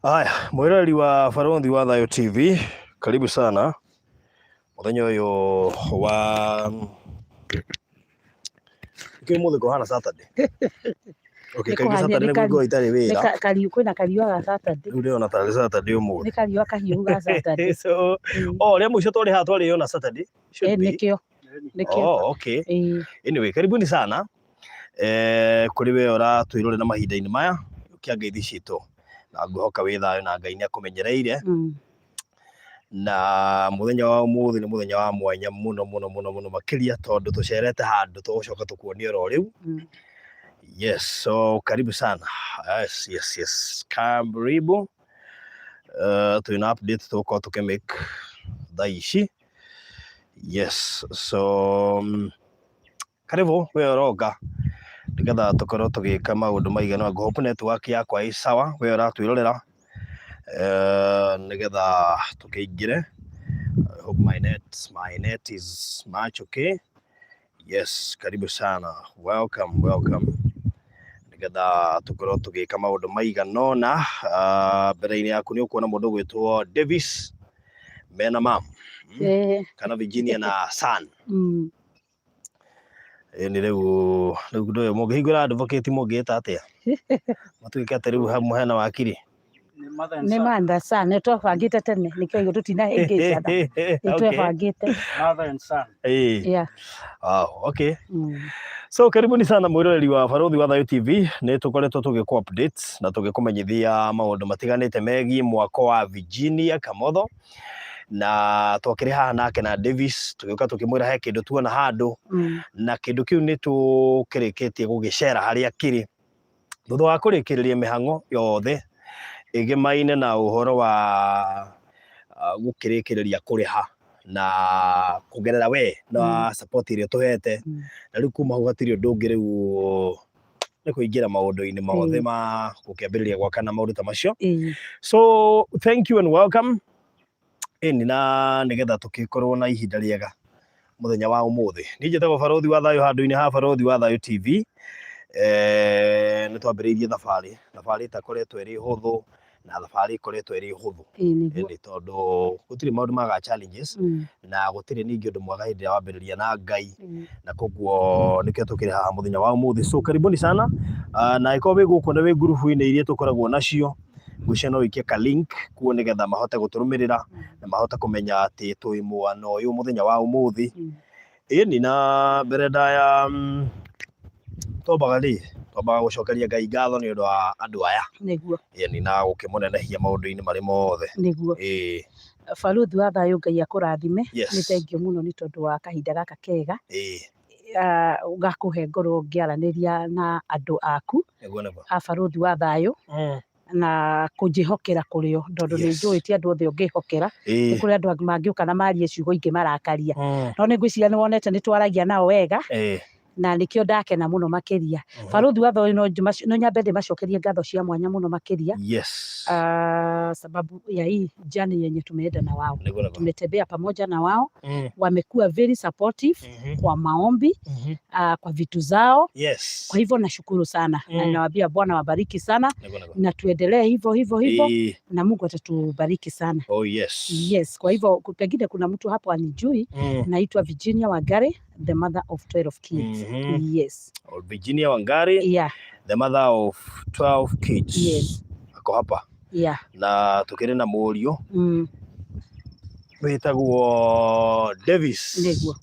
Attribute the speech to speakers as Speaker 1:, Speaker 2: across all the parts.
Speaker 1: Aya, mwiroreri wa Barothi wa Thayo TV, karibu sana muthenya uyu wa kĩ mũthĩ kũhana Saturday. Okay,
Speaker 2: Nĩ
Speaker 1: kaingĩ
Speaker 2: kũhania-
Speaker 1: Saturday
Speaker 2: nĩ
Speaker 1: nĩguo ngoragwo itarĩ
Speaker 2: Nĩ
Speaker 1: wĩra.
Speaker 2: Kwĩna kariũa ga Saturday.
Speaker 1: Rĩu ndĩrona tarĩ Saturday
Speaker 2: Nĩ
Speaker 1: ũmũthĩ.
Speaker 2: kariũa kahiũhu ga Saturday.
Speaker 1: So, oh, rĩa mũico twarĩ haha twarĩ ona Saturday. Should be.
Speaker 2: Nĩkĩo. Nĩkĩo.
Speaker 1: Oh, okay. Anyway, karibuni sana kũrĩ we ũratwĩrorera mahinda-inĩ maya kĩa ngeithi citũ, na ngwĩhoka wĩ thayũ na Ngai nĩ akũmenyereire. Na mũthenya wa ũmũthĩ nĩ mũthenya wa mwanya mũno mũno mũno mũno makĩria, tondũ tũcerete handũ tũgũcoka tũkuonie oro rĩu. Yes, so karibu sana. Yes, karibu. Twĩna update tũgũkorwo tũkĩmake thaa ici. Yes, so karibu we ũroka nĩgetha tũkorwo tũgĩka maũndũ maigana. Ngũhope network yakwa ĩ sawa, we ũratwĩrorera, nĩgetha tũkĩingĩre. I hope my net is much okay. Yes, karibu sana, welcome, welcome, nĩgetha tũkorwo tũgĩka maũndũ maigana ũna. Mbere-inĩ yaku nĩ ũkuona mũndũ ũgwĩtwo Davis mena mam kana Virginia na son. Ĩni rĩu ũndũ ũyũ mũngĩhingũra advocate mũngĩĩta atĩa, matuĩke atĩ rĩu hamwe hena wakiri?
Speaker 2: Nĩ mother son, nĩ twebangĩte tene, nĩkĩo igũ tũtinahĩngĩcana. Nĩ twebangĩte.
Speaker 3: Mother and son.
Speaker 1: Wow, okay. So karibuni sana mwĩroreri wa Barothi wa Thayo TV. Nĩ tũkoretwo tũgĩkũ update na tũgĩkũmenyithia maũndũ matiganĩte megiĩ mwako wa Virginia Kamotho, na twakĩrĩ haha nake na Davis, tũgĩũka tũkĩmwĩra he kĩndũ tuona handũ, na kĩndũ kĩu nĩ tũkĩrĩkĩtie gũgĩcera harĩa kĩrĩ thutha wa kũrĩkĩrĩria mĩhang'o yothe ĩgĩmaine na ũhoro wa gũkĩrĩkĩrĩria kũrĩha na kũgerera we na support ĩrĩa ũtũhete. Na rĩu kuma hau hatirĩ ũndũ ũngĩ, rĩu nĩ kũingĩra maũndũ-inĩ mothe ma gũkĩambĩrĩria gwaka na maũndũ ta macio. So thank you and welcome. Ĩni, na nĩgetha tũgĩkorwo na ihinda rĩega mũthenya wa ũmũthĩ, niĩ njĩtagwo Barothi wa Thayũ handũ-inĩ ha Barothi wa Thayũ TV. Nĩ twambĩrĩirie thabarĩ, thabarĩ ĩtakoretwo ĩrĩ hũthũ, na thabarĩ ĩkoretwo ĩrĩ hũthũ.
Speaker 2: Ĩĩ, nĩguo.
Speaker 1: Ĩni, tondũ gũtirĩ maũndũ magaga challenges, na gũtirĩ ningĩ ũndũ mwega hĩndĩ ĩrĩa wambĩrĩria na Ngai, na koguo nĩkĩo tũkĩrĩ haha mũthenya wa ũmũthĩ. So karibuni sana. Na ĩkorwo wĩ gũkũ na wĩ ngurubu-inĩ iria tũkoragwo nacio, ngwĩciria no wĩikie ka link kuo nĩgetha mahote gũtũrũmĩrĩra na mahote kũmenya atĩ twĩ mwena ũyũ mũthenya wa ũmũthĩ. Ĩni, na mbere ndaya, twambaga rĩ, twambaga gũcokeria Ngai ngatho nĩ ũndũ wa andũ aya. Ĩni, na gũkĩmũnenehia maũndũ-inĩ marĩ mothe.
Speaker 2: Baruthi wa Thayũ, Ngai akũrathime. Nĩ thengiũ mũno nĩ tondũ wa kahinda gaka kega gakũhe ngorwo ngĩaranĩria na andũ aku
Speaker 1: Nĩguo nĩguo.
Speaker 2: a Baruthi wa Thayũ na kũnjĩhokera kũrĩ o, tondũ nĩ njũĩ ti andũ othe ũngĩhokera. Nĩ kũrĩ andũ angĩ mangĩũka na marie ciugo ingĩ marakaria, no nĩ ngwĩciria nĩ wonete nĩ twaragia nao wega, na nĩkĩo ndakena mũno makĩria. Baruthi wa Thayũ, no nyambe ndĩmacokerie ngatho cia mwanya mũno makĩria, sababu ya hii journey yenye tumeenda na wao.
Speaker 1: Nĩguo nĩguo.
Speaker 2: Tumetembea pamoja na wao, wamekuwa very supportive kwa maombi, kwa vitu zao. Kwa hivyo nashukuru sana na ninawaambia Bwana wabariki sana
Speaker 1: Nĩguo nĩguo.
Speaker 2: na tuendelee hivyo hivyo hivyo na Mungu atatubariki sana. Yes, kwa hivyo pengine kuna mtu hapo anijui, naitwa Virginia Wangari, the mother of 12 kids. Yes.
Speaker 1: Oh, Virginia Wangari, the mother of 12 kids. Ako hapa na tukĩrĩ na mũriũ wĩtagwo Davis.
Speaker 2: Nĩguo.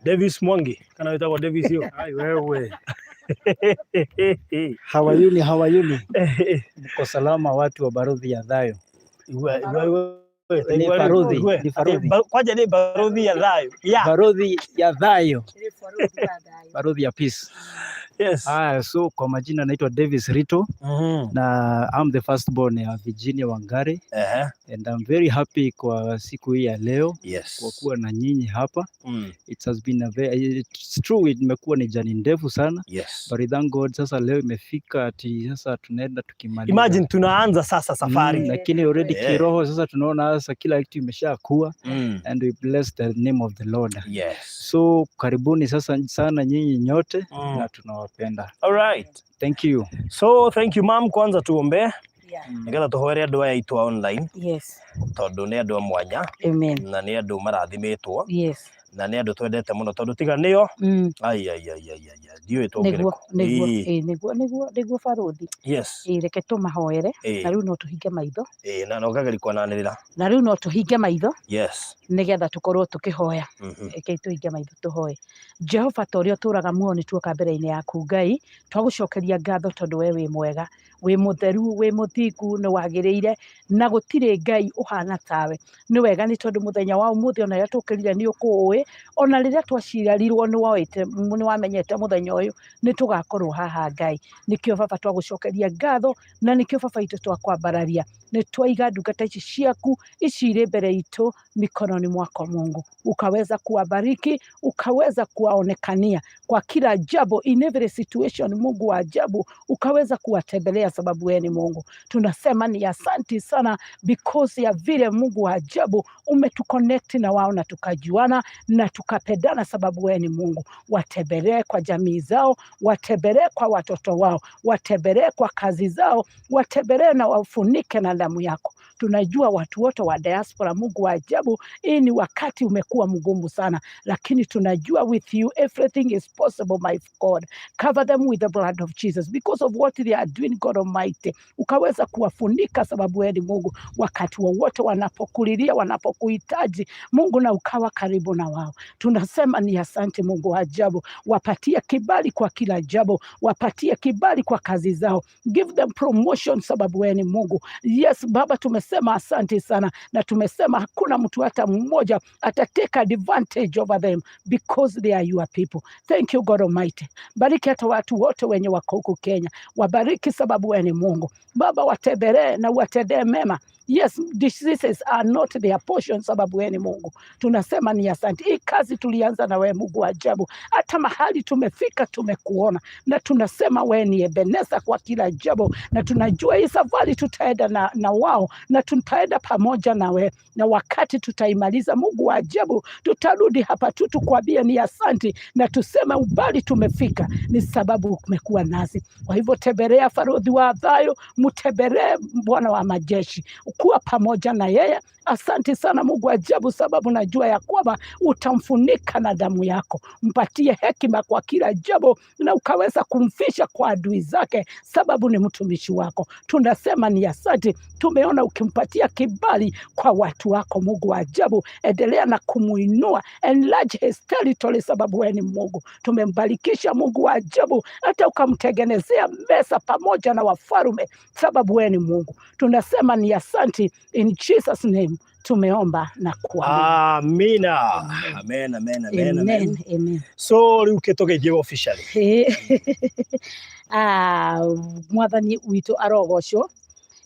Speaker 1: Davis Mwangi kana wĩtagwo Davis yo?
Speaker 3: Ai wewe. Hawayuni, hawayuni. Mko salama watu wa Baruthi ya Thayo? Ni Baruthi, ni Baruthi.
Speaker 1: Kwanja nĩ Baruthi ya Thayo ya
Speaker 3: Baruthi ya Thayo. Baruthi ya Peace. Ah, so kwa majina naitwa Davis Rito na I'm the first born ya Virginia Wangari and I'm very happy kwa siku hii ya leo kwa kuwa na nyinyi hapa. It has been a very, it's true, imekuwa ni journey ndefu sana, but we thank God sasa leo imefika ati sasa tunaenda tukimaliza.
Speaker 1: Imagine tunaanza sasa safari.
Speaker 3: Lakini already kiroho sasa tunaona sasa kila kitu imeshakuwa and we bless the name of the Lord. So karibuni sasa sana nyinyi nyote na tunawapenda.
Speaker 1: All right.
Speaker 3: Thank you.
Speaker 1: So thank you, ma'am. Kwanza tuombe. Nĩgetha tũhoere andũ aya aitũ a online. Tondũ nĩ andũ a mwanya.
Speaker 2: Amen.
Speaker 1: Na nĩ andũ marathimĩtwo. Na nĩ andũ twendete mũno tondũ tiga nĩo. Ai ai ai ai ai ndiũĩ tũngĩrĩ
Speaker 2: Nĩguo nĩguo ĩĩ nĩguo nĩguo nĩguo barũthi. Ĩĩ reke tũmahoere. Na rĩu no tũhinge maitho.
Speaker 1: Ĩĩ na no ngageria kwananĩrĩra.
Speaker 2: Na rĩu no tũhinge maitho. Nĩgetha tũkorwo tũkĩhoya. Reke tũhinge maitho tũhoe. Jehova, ta ũrĩa ũtũũraga muoyo, nĩ tuoka mbere-inĩ yaku Ngai, twagũcokeria ngatho tondũ we wĩ mwega, wĩ mũtheru, wĩ mũthingu, nĩ wagĩrĩire, na gũtirĩ Ngai ũhana tawe. Nĩ wega nĩ tondũ mũthenya wa ũmũthĩ ona rĩrĩa tũkĩrire nĩ ũkũũĩ, ona rĩrĩa twaciarirwo nĩ woĩte, nĩ wamenyete mũthenya ũyũ nĩ tũgakorwo haha Ngai. Nĩkĩo baba twagũcokeria ngatho, na nĩkĩo baba itũ twakwambararia. Nĩ twaiga ndungata ici ciaku ici irĩ mbere itũ mikononi mwako Mungu, ukaweza kuwabariki, ukaweza kuwaonekania kwa kila jambo, in every situation. Mungu wa ajabu, ukaweza kuwatembelea sababu wewe ni Mungu. Tunasema ni asanti sana because ya vile Mungu wa ajabu umetuconnect na wao na tukajuana na tukapendana, sababu wewe ni Mungu. Watembelee kwa jamii zao, watembelee kwa watoto wao, watembelee kwa kazi zao, watembelee na wafunike na damu yako. Tunajua watu wote wa diaspora, Mungu wa ajabu, hii ni wakati umekuwa mgumu sana, lakini tunajua with you everything is possible, my God. Cover them with the blood of Jesus because of what they are doing, God Almighty. Ukaweza kuwafunika sababu wewe ni Mungu. Wakati wowote wanapokulilia, wanapokuhitaji Mungu, na ukawa karibu na wao. Tunasema ni asante Mungu wa ajabu, wapatie kibali kwa kila jambo, wapatie kibali kwa kazi zao, give them promotion sababu wewe ni Mungu. Yes Baba, tumesema asante sana, na tumesema hakuna mtu hata mmoja atatake advantage over them because they are your people. Thank you God Almighty. Bariki hata watu wote wenye wako huku Kenya, wabariki sababu wewe ni Mungu. Baba, watembelee na uwatendee mema. Yes, diseases are not their portion sababu wewe ni Mungu. Tunasema ni asante. Hii kazi tulianza na wewe Mungu wa ajabu, hata mahali tumefika tumekuona, na tunasema wewe ni Ebeneza kwa kila jambo, na tunajua hii safari tutaenda na wao na tutaenda pamoja na wewe, na wakati tutaimaliza, Mungu wa ajabu, tutarudi hapa tu tukwambie ni asante na tuseme umbali tumefika ni sababu umekuwa nasi. Kwa hivyo tembelea Farodhi wa Thayo, mtembelee Bwana wa majeshi, kuwa pamoja na yeye. Asante sana Mungu ajabu, sababu najua ya kwamba utamfunika na damu yako. Mpatie hekima kwa kila jambo, na ukaweza kumfisha kwa adui zake, sababu ni mtumishi wako. Tunasema ni asante, tumeona ukimpatia kibali kwa watu wako. Mungu wa ajabu, endelea na kumuinua, enlarge his territory, sababu wewe ni Mungu. Tumembarikisha Mungu wa ajabu, hata ukamtengenezea meza pamoja na wafarume, sababu wewe ni Mungu. Tunasema ni asante, in Jesus name tumeomba na kuamini.
Speaker 1: Amina. Amen, amen, amen, amen.
Speaker 2: Amen, amen.
Speaker 1: So rĩu kĩtũgeithie officially.
Speaker 2: Ah, mwathani witũ arogocwo.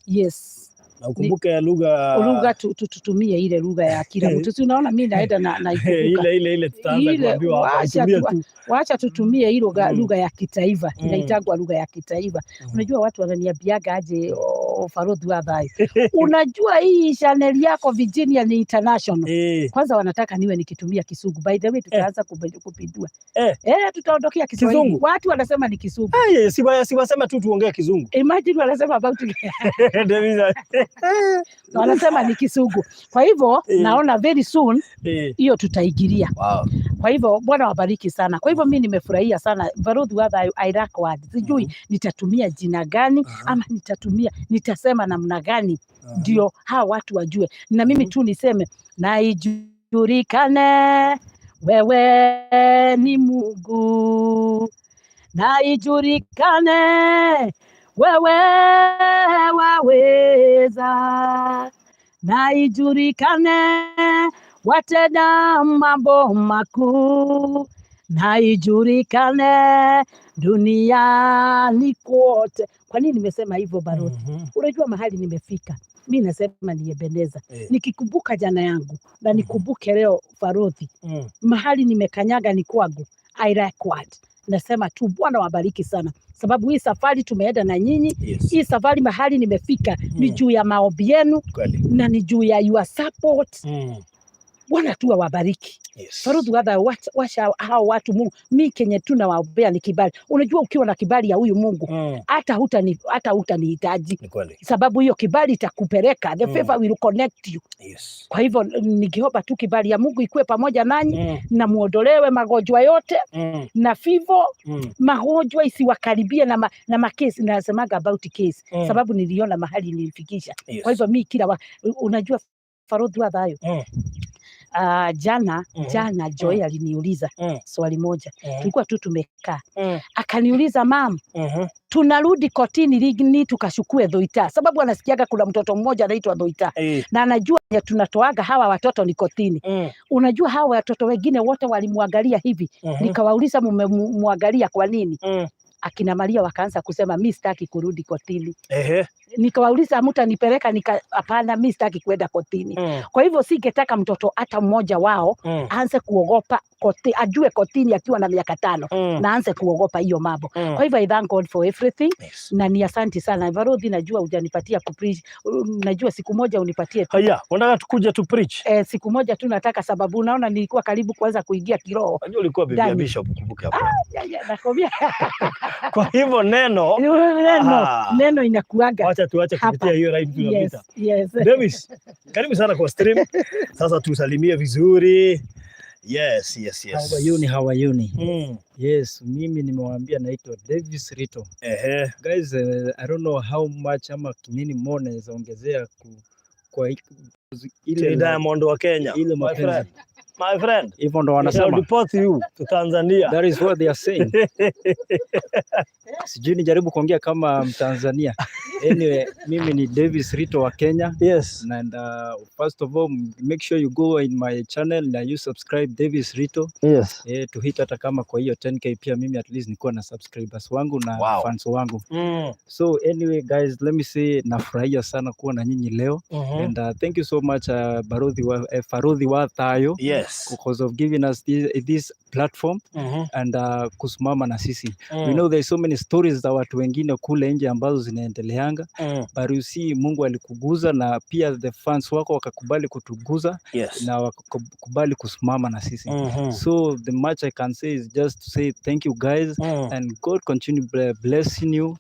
Speaker 2: Yes.
Speaker 1: Na ukumbuke lugha
Speaker 2: Lugha tutumie ile lugha ya kila mtu. Si unaona mimi naenda na ikumbuka.
Speaker 1: Ile tutaanza
Speaker 2: Ile,
Speaker 1: kuambiwa hapa
Speaker 2: wacha
Speaker 1: itumie tu.
Speaker 2: Wacha tutumie hii lugha lugha ya kitaifa. Inaitagwa lugha ya kitaifa. Unajua watu wananiambiaga aje, oh, Farodhi wa Thayo. Unajua hii channel yako Virginia ni international. Kwanza wanataka niwe nikitumia Kizungu. By the way tutaanza kupindua. Tutaondokea Kiswahili.
Speaker 1: Kizungu?
Speaker 2: Watu wanasema ni Kizungu.
Speaker 1: Ai, si wasema tu tuongee Kizungu.
Speaker 2: Imagine wanasema about
Speaker 1: David,
Speaker 2: wanasema ni Kizungu. Kwa hivyo naona very soon hiyo tutaigiria. Kwa hivyo Bwana wabariki sana. Kwa hivyo mimi nimefurahia sana Barodhi wa Thayo, I lack word. Sijui nitatumia jina gani ama nitasema namna gani ndio hawa watu wajue. Na mimi tu niseme na ijulikane wewe ni Mungu, na ijulikane wewe waweza, na ijulikane watenda mambo makuu, na ijulikane duniani kote. Kwa nini nimesema hivyo Baruti? Unajua mahali nimefika, mi nasema ni Ebeneza. Nikikumbuka jana yangu na nikumbuke leo Farodhi, mahali nimekanyaga ni kwangu, I like what. Nasema tu Bwana wabariki sana, sababu hii safari tumeenda na nyinyi. Hii safari mahali nimefika ni juu ya maombi yenu na ni juu ya your support. Bwana tu awabariki. Faruthi wadha washa hao watu Mungu. Mi kenye tu nawaombea ni kibali. Unajua ukiwa na kibali ya huyu Mungu hata hutanihitaji.
Speaker 1: Ni kweli.
Speaker 2: Sababu hiyo kibali itakupeleka, the favor will connect you. Kwa hivyo nikiomba tu kibali ya Mungu ikuwe pamoja nanyi na muondolewe magonjwa yote na fivo magonjwa isiwakaribie na makesi. Nasemaga about case sababu niliona mahali nilifikisha. Kwa hivyo mi kila unajua Farodhi wa thayo jana jana Joy aliniuliza swali moja. Tulikuwa tu tumekaa, akaniuliza, "Mam, tunarudi kotini lini tukachukue Dhoita?" Sababu anasikiaga kuna mtoto mmoja anaitwa Dhoita na anajua ya tunatoaga hawa watoto ni kotini. Unajua hawa watoto wengine wote walimwangalia hivi. Nikawauliza, "Mmemwangalia kwa nini?" Akina Maria wakaanza kusema, "Mi sitaki kurudi kotini." Nikawauliza, "Hamtanipeleka?" Hapana, mi sitaki kwenda kotini. Kwa hivyo singetaka mtoto hata mmoja wao aanze kuogopa koti, ajue kotini akiwa na miaka 5 na aanze kuogopa hiyo mambo. Kwa hivyo I thank God for everything na ni asanti sana Varodhi, najua hujanipatia kupreach, najua siku moja unipatie tu.
Speaker 1: Haya, unataka tukuje tu preach?
Speaker 2: Eh, siku moja tu nataka, sababu unaona nilikuwa karibu kuanza kuingia kiroho.
Speaker 1: Unajua ulikuwa bibi ya
Speaker 2: Ndani.
Speaker 1: Bishop, kumbuke hapo.
Speaker 2: Ya, nakwambia.
Speaker 1: Kwa hivyo neno
Speaker 2: Neno neno inakuaga
Speaker 1: wacha tuache
Speaker 2: hapa.
Speaker 1: Kupitia hiyo line tunapita. Davis, karibu sana kwa stream. Sasa tusalimie vizuri. Yes.
Speaker 3: Hawayuni, hawayuni. Yes, mimi nimewaambia naitwa Davis Rito. Guys, I don't know how much ama nini more naweza ongezea kwa
Speaker 1: ile
Speaker 3: ile
Speaker 1: Diamond wa Kenya.
Speaker 3: Ile
Speaker 1: My
Speaker 3: mapenzi.
Speaker 1: friend. My friend.
Speaker 3: Hivyo ndo
Speaker 1: We shall
Speaker 3: wanasema.
Speaker 1: Deport you to Tanzania.
Speaker 3: That is what they are saying. Sijui nijaribu kuongea kama Mtanzania. Anyway, mimi ni Davis Rito wa Kenya. And first of all, make sure you go in my channel na you subscribe Davis Rito. To hit hata kama kwa hiyo 10K pia mimi at least nikuwa na subscribers wangu na fans wangu. So anyway guys, let me say nafurahia sana kuwa na nyinyi leo. And thank you so much Farodhi wa Thayo because of giving us this platform and kusimama na sisi. We know there's so many stories za watu wengine kule nje ambazo zinaendeleanga, but you see Mungu alikuguza na pia the fans wako wakakubali kutuguza na wakakubali kusimama na sisi. So the much I can say is just to say thank you guys and God continue blessing you.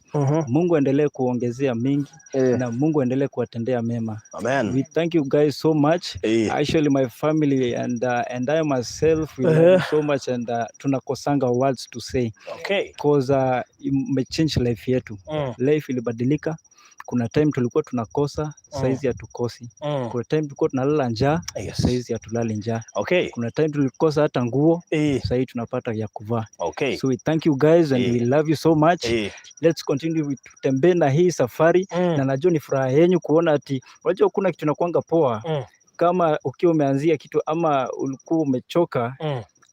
Speaker 3: Mungu aendelee kuongezea mengi na Mungu aendelee kuwatendea mema.
Speaker 1: Amen.
Speaker 3: We thank you guys so much. Actually my family and I myself, we love you so much and tunakosanga words to say because imechange life yetu. Life ilibadilika. Kuna time tulikuwa tunakosa, saizi hatukosi. Kuna time tulikuwa tunalala njaa, saizi hatulali njaa. Kuna time tulikosa hata nguo, sahii tunapata ya kuvaa. So we thank you guys and we love you so much. Let's continue with tutembee na hii safari na najua ni furaha yenyu kuona ati unajua kuna kitu inakuanga poa kama ukiwa umeanzia kitu ama ulikuwa umechoka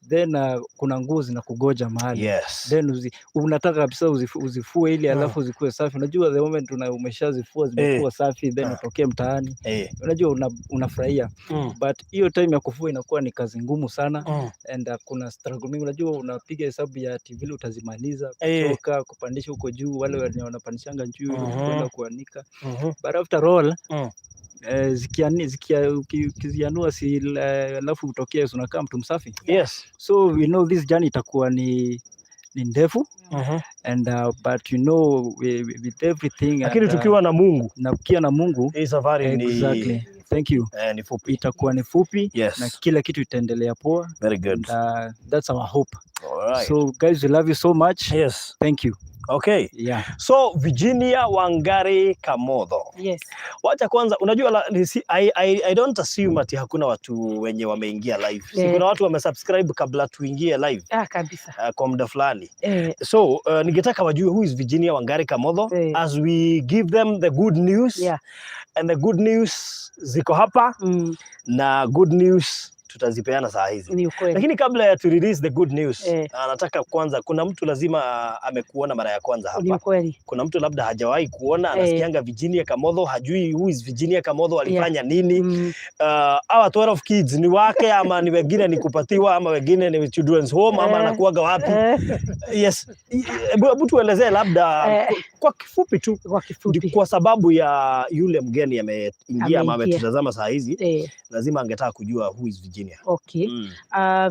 Speaker 3: then kuna nguo zinakugoja mahali then unataka kabisa uzifue ili alafu zikuwe safi. Unajua the moment umeshazifua zimekuwa safi then utokee mtaani, unajua unafurahia but hiyo time ya kufua inakuwa ni kazi ngumu sana and kuna struggle mingi. Unajua unapiga hesabu ya ati vile utazimaliza, kuchoka, kupandisha huko juu, wale wenye wanapandishanga juu kwenda kuanika but after all ukizianua si alafu utokee unakaa mtu msafi. So we know this journey itakuwa ni ndefu and but you know with everything
Speaker 1: Lakini
Speaker 3: and,
Speaker 1: tukiwa na Mungu
Speaker 3: na ukiwa na Mungu
Speaker 1: hii safari
Speaker 3: exactly, thank you,
Speaker 1: ni fupi.
Speaker 3: Itakuwa ni fupi na kila kitu itaendelea poa
Speaker 1: Very good.
Speaker 3: and that's our hope.
Speaker 1: All right.
Speaker 3: So guys, we love you so much. Thank you. Yeah.
Speaker 1: So Virginia Wangari Kamotho.
Speaker 2: Yes.
Speaker 1: Wacha kwanza, unajua I don't assume ati hakuna watu wenye wameingia live. Si kuna watu wamesubscribe kabla tuingie live
Speaker 2: Ah, kabisa.
Speaker 1: Kwa muda fulani. So ningetaka wajue who is Virginia Wangari Kamotho as we give them the good news. And the good news ziko hapa na good news tutazipeana saa hizi.
Speaker 2: Ni ukweli.
Speaker 1: Lakini kabla ya to release the good news, nataka kwanza, kuna mtu lazima amekuona mara ya kwanza
Speaker 2: Ni
Speaker 1: hapa.
Speaker 2: ukweli.
Speaker 1: Kuna mtu labda hajawahi kuona, anasikianga Virginia Kamotho, hajui who is Virginia Kamotho, alifanya nini. Hawa 12 kids ni wake ama ni wengine ni kupatiwa ama wengine ni children's home ama anakuaga wapi? Yes, hebu tuelezee labda kwa kifupi tu
Speaker 2: Kwa kifupi.
Speaker 1: Kwa sababu ya yule mgeni ameingia ama
Speaker 2: Ameingia.
Speaker 1: ametutazama saa hizi, lazima angetaka kujua who is Virginia. Virginia.
Speaker 2: Okay.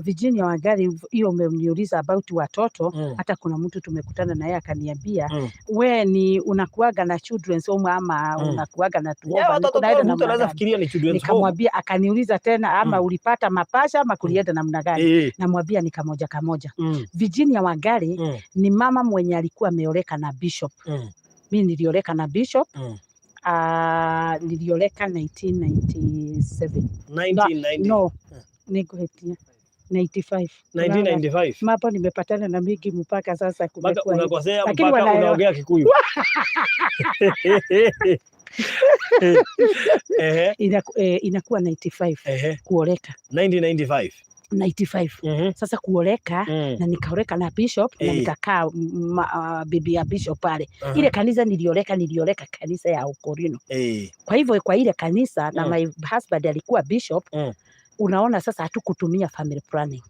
Speaker 2: Virginia Wangari, hiyo umeniuliza about watoto. Hata kuna mtu tumekutana naye akaniambia, we ni unakuaga na children's home ama unakuaga na
Speaker 1: Yeah,
Speaker 2: tuomba
Speaker 1: watoto
Speaker 2: kunaenda
Speaker 1: mtu
Speaker 2: namna
Speaker 1: anaweza
Speaker 2: gani?
Speaker 1: fikiria ni children's home.
Speaker 2: Nikamwambia, akaniuliza tena ama ulipata mapacha ama kulienda namna gani? Namwambia ni kamoja kamoja. Virginia Wangari ni mama mwenye alikuwa ameoleka na bishop. Mi nilioleka na bishop. Nilioleka 1997.
Speaker 1: 1990.
Speaker 2: No, nikuhetia 95.
Speaker 1: 1995.
Speaker 2: Mambo nimepatana na mingi mpaka sasa
Speaker 1: Mpaka
Speaker 2: kumekuwa hivyo.
Speaker 1: unakosea
Speaker 2: Lakini
Speaker 1: mpaka
Speaker 2: wanaelewa.
Speaker 1: unaongea Kikuyu. Ehe,
Speaker 2: Inakuwa 95 kuoleka.
Speaker 1: 1995.
Speaker 2: 95. Sasa kuoleka na nikaoleka na bishop na nikakaa bibi ya bishop pale. Ile kanisa nilioleka kanisa ya Ukorino. Kwa hivyo kwa ile kanisa na my husband alikuwa bishop. Unaona sasa hatukutumia family planning.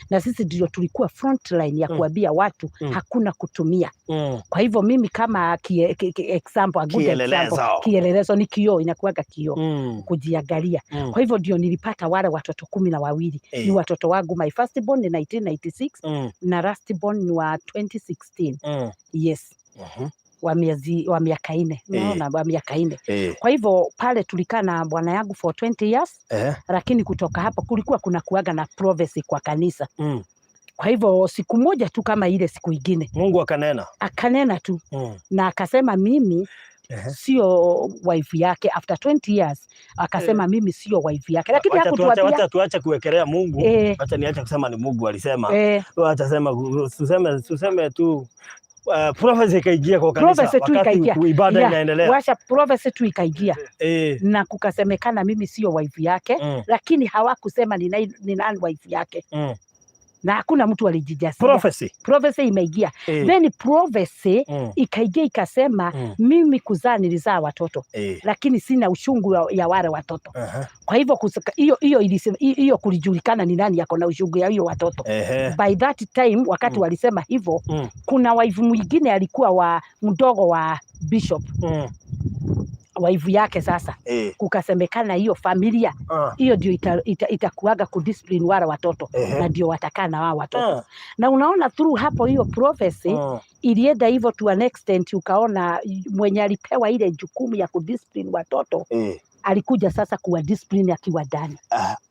Speaker 2: Na sisi ndio tulikuwa front line ya kuambia watu hakuna kutumia. Kwa hivyo mimi kama example, a good example,
Speaker 1: Kielelezo.
Speaker 2: kielelezo ni kioo, inakuwaga kioo kujiangalia. Kwa hivyo ndio nilipata wale watoto 12. Ni watoto wangu, my first born ni 1996 na last born ni wa 2016. Yes. Wa miaka 4. Unaona, wa miaka 4. Kwa hivyo pale tulikaa na bwana yangu for 20 years. Lakini kutoka hapo kulikuwa kuna kuaga na prophecy kwa kanisa. Kwa hivyo siku moja tu kama ile siku ingine
Speaker 1: Mungu akanena.
Speaker 2: Akanena tu na akasema mimi sio wife yake after 20 years. Akasema mimi sio wife yake. Lakini
Speaker 1: Wacha
Speaker 2: hakutuambia.
Speaker 1: Wacha tuache kuwekelea Mungu. Wacha niache kusema ni Mungu alisema. Wacha sema tuseme tu prophecy ikaingia kwa kanisa
Speaker 2: Prophecy tu
Speaker 1: wakati
Speaker 2: ikaingia.
Speaker 1: ibada
Speaker 2: Yeah.
Speaker 1: inaendelea.
Speaker 2: Wacha prophecy tu ikaingia na kukasemekana mimi sio wife yake, lakini hawakusema ni nani wife yake. Na hakuna mtu alijijasia.
Speaker 1: Prophecy.
Speaker 2: Prophecy imeingia. Then prophecy ikaingia ikasema mimi kuzaa nilizaa watoto lakini sina uchungu ya wale watoto. Kwa hivyo hiyo hiyo ilisema, hiyo kulijulikana ni nani yako na uchungu ya hiyo watoto. By that time wakati walisema hivyo, kuna wife mwingine alikuwa wa mdogo wa bishop, wife yake sasa. Kukasemekana hiyo familia hiyo ndio itakuaga kudiscipline wale watoto na ndio watakaa na wao watoto. Na unaona through hapo hiyo prophecy ilienda hivyo to an extent, ukaona mwenye alipewa ile jukumu ya kudiscipline watoto alikuja sasa kuwa discipline akiwa ndani.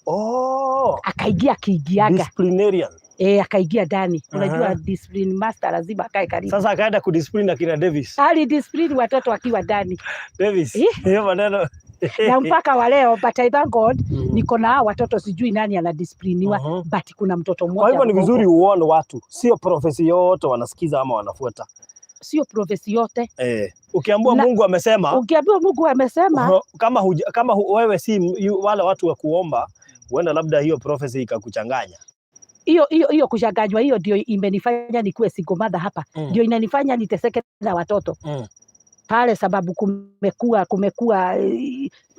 Speaker 1: Oh.
Speaker 2: Akaingia akiingiaga.
Speaker 1: Disciplinarian.
Speaker 2: Akaingia ndani. Unajua discipline master lazima akae karibu.
Speaker 1: Sasa akaenda kudiscipline akina Davis.
Speaker 2: Ali discipline watoto akiwa ndani.
Speaker 1: Davis. Hiyo maneno.
Speaker 2: Na mpaka wa leo, but I thank God, niko na hao watoto, sijui nani anadiscipliniwa, but kuna mtoto mmoja
Speaker 1: Kwa hivyo ni
Speaker 2: mdogo.
Speaker 1: vizuri uone watu, sio prophecy yote wanasikiza ama wanafuata.
Speaker 2: Sio prophecy yote.
Speaker 1: Ukiambiwa Mungu amesema,
Speaker 2: Ukiambiwa Mungu amesema,
Speaker 1: kama wewe si wale watu wa kuomba, huenda labda hiyo prophecy ikakuchanganya.
Speaker 2: Hiyo kuchanganywa hiyo ndio imenifanya nikuwe single mother hapa. Ndio inanifanya niteseke na watoto pale, sababu kumekuwa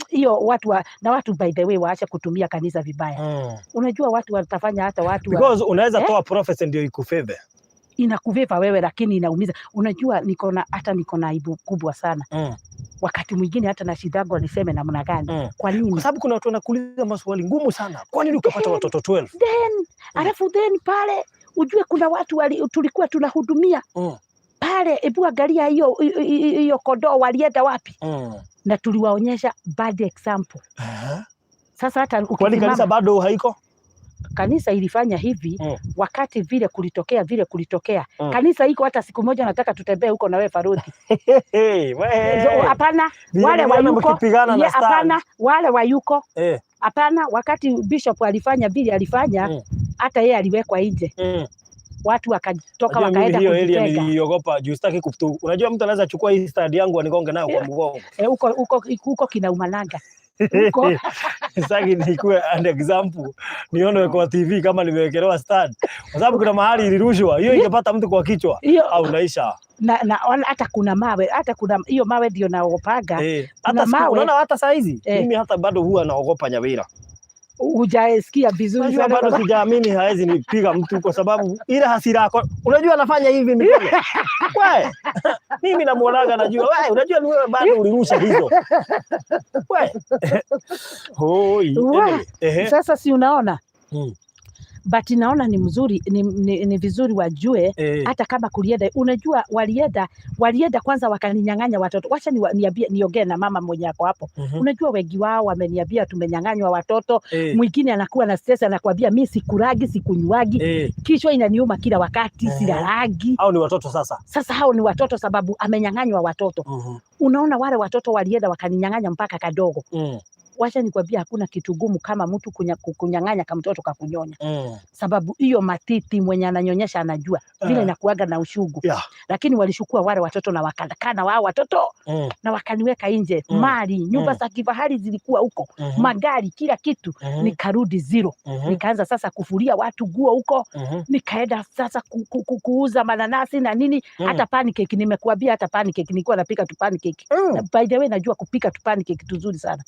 Speaker 2: hiyo watu na watu by the way waache kutumia kanisa vibaya. Unajua watu watafanya hata watu wa,
Speaker 1: Because unaweza
Speaker 2: Eh?
Speaker 1: toa prophecy ndio ikufavor.
Speaker 2: Inakufavor wewe lakini inaumiza. Unajua hata niko na aibu kubwa sana. Wakati mwingine hata na shidago niseme namna gani. Kwa nini?
Speaker 1: Kwa sababu kuna watu wanakuuliza maswali ngumu sana. Kwa nini ukapata watoto 12?
Speaker 2: Then, alafu then pale ujue kuna watu tulikuwa tunahudumia pale. Hebu angalia hiyo kondoo walienda wapi? Na tuliwaonyesha bad example. Sasa hata
Speaker 1: Kwani kanisa
Speaker 2: ukisimama
Speaker 1: bado haiko?
Speaker 2: Kanisa ilifanya hivi wakati vile kulitokea. Kanisa iko, hata siku moja nataka tutembee huko na wewe Faruthi.
Speaker 1: Hey, we.
Speaker 2: So, hapana,
Speaker 1: Vile
Speaker 2: wale
Speaker 1: niliona
Speaker 2: wayuko
Speaker 1: mkipigana na stand.
Speaker 2: Hapana, wale wayuko. Hapana, wakati bishop alifanya vile alifanya, hata yeye aliwekwa nje. Watu wakatoka
Speaker 1: Unajua mimi
Speaker 2: wakaenda
Speaker 1: hiyo area
Speaker 2: kujitenga.
Speaker 1: niliogopa juu sitaki kutu. Unajua mtu anaweza chukua hii stand yangu anigonge nayo kwa mgongo.
Speaker 2: Huko kinaumananga. Huko
Speaker 1: Sitaki nikuwe an example nione kwa TV kama nimewekelewa stand, kwa sababu kuna mahali ilirushwa hiyo ingepata mtu kwa kichwa
Speaker 2: hiyo
Speaker 1: au unaisha.
Speaker 2: Na hata kuna mawe, hata kuna hiyo mawe ndio naogopaga. Kuna
Speaker 1: Hata siku,
Speaker 2: mawe.
Speaker 1: unaona hata saa hizi mimi hata bado huwa naogopa Nyawira.
Speaker 2: Hujasikia vizuri
Speaker 1: Unajua
Speaker 2: sana
Speaker 1: bado sijaamini hawezi nipiga mtu kwa sababu ile hasira yako. Unajua anafanya hivi mikono. We, mimi namuonaga najua. We, unajua ni wewe bado ulirusha hizo. We. Hoi.
Speaker 2: Wa,
Speaker 1: Anyway, ehe.
Speaker 2: Sasa si unaona? But naona ni mzuri, ni vizuri wajue hata kama kulienda, unajua walienda kwanza wakaninyang'anya watoto. Wacha niambie, niongee na mama mwenye ako hapo. Unajua wengi wao wameniambia tumenyang'anywa watoto. Mwingine anakuwa na stress, anakuambia mi sikulagi, sikunywangi, kichwa inaniuma kila wakati, silalagi.
Speaker 1: Hao ni watoto sasa.
Speaker 2: Sasa hao ni watoto, sababu amenyang'anywa watoto. Unaona wale watoto walienda wakaninyang'anya mpaka kadogo. Wacha nikwambia, hakuna kitu gumu kama mtu kunyang'anya kamtoto kakunyonya, sababu hiyo matiti mwenye ananyonyesha anajua vile inakuaga na ushugu. Lakini walishukua wale watoto na wakakaa na wao watoto na wakaniweka nje. Mali, nyumba za kifahari zilikuwa huko, magari, kila kitu. Nikarudi zero. Nikaanza sasa kufulia watu nguo huko. Nikaenda sasa kuuza mananasi na nini. Hata pancake, nimekuambia, hata pancake nilikuwa napika tu pancake. By the way, najua kupika tu pancake tuzuri sana.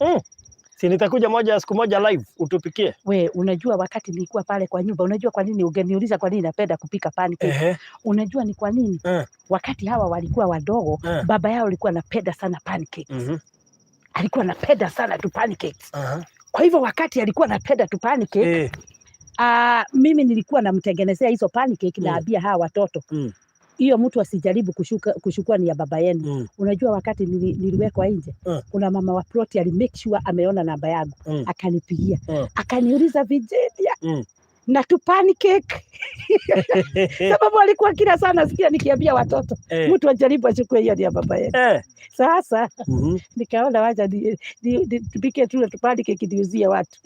Speaker 1: Si nitakuja moja siku moja live utupikie.
Speaker 2: We, unajua wakati nilikuwa pale kwa nyumba, unajua kwa nini ungeniuliza kwa nini napenda kupika pancake? Unajua ni kwa nini? Wakati hawa walikuwa wadogo, baba yao alikuwa anapenda sana pancakes. Alikuwa anapenda sana tu pancakes. Kwa hivyo wakati alikuwa anapenda tu pancake, mimi nilikuwa namtengenezea hizo pancake, naambia hawa watoto, hiyo mtu asijaribu kushukua, ni ya baba yenu. Unajua wakati niliwekwa nje, kuna mama wa ploti ali make sure ameona namba yangu, akanipigia, akaniuliza, "Virginia na tu pancake?" Sababu alikuwa kila sana sikia nikiambia watoto, mtu ajaribu achukue, hiyo ni ya baba yenu. Sasa nikaona wacha tupike tu pancake niuzie watu.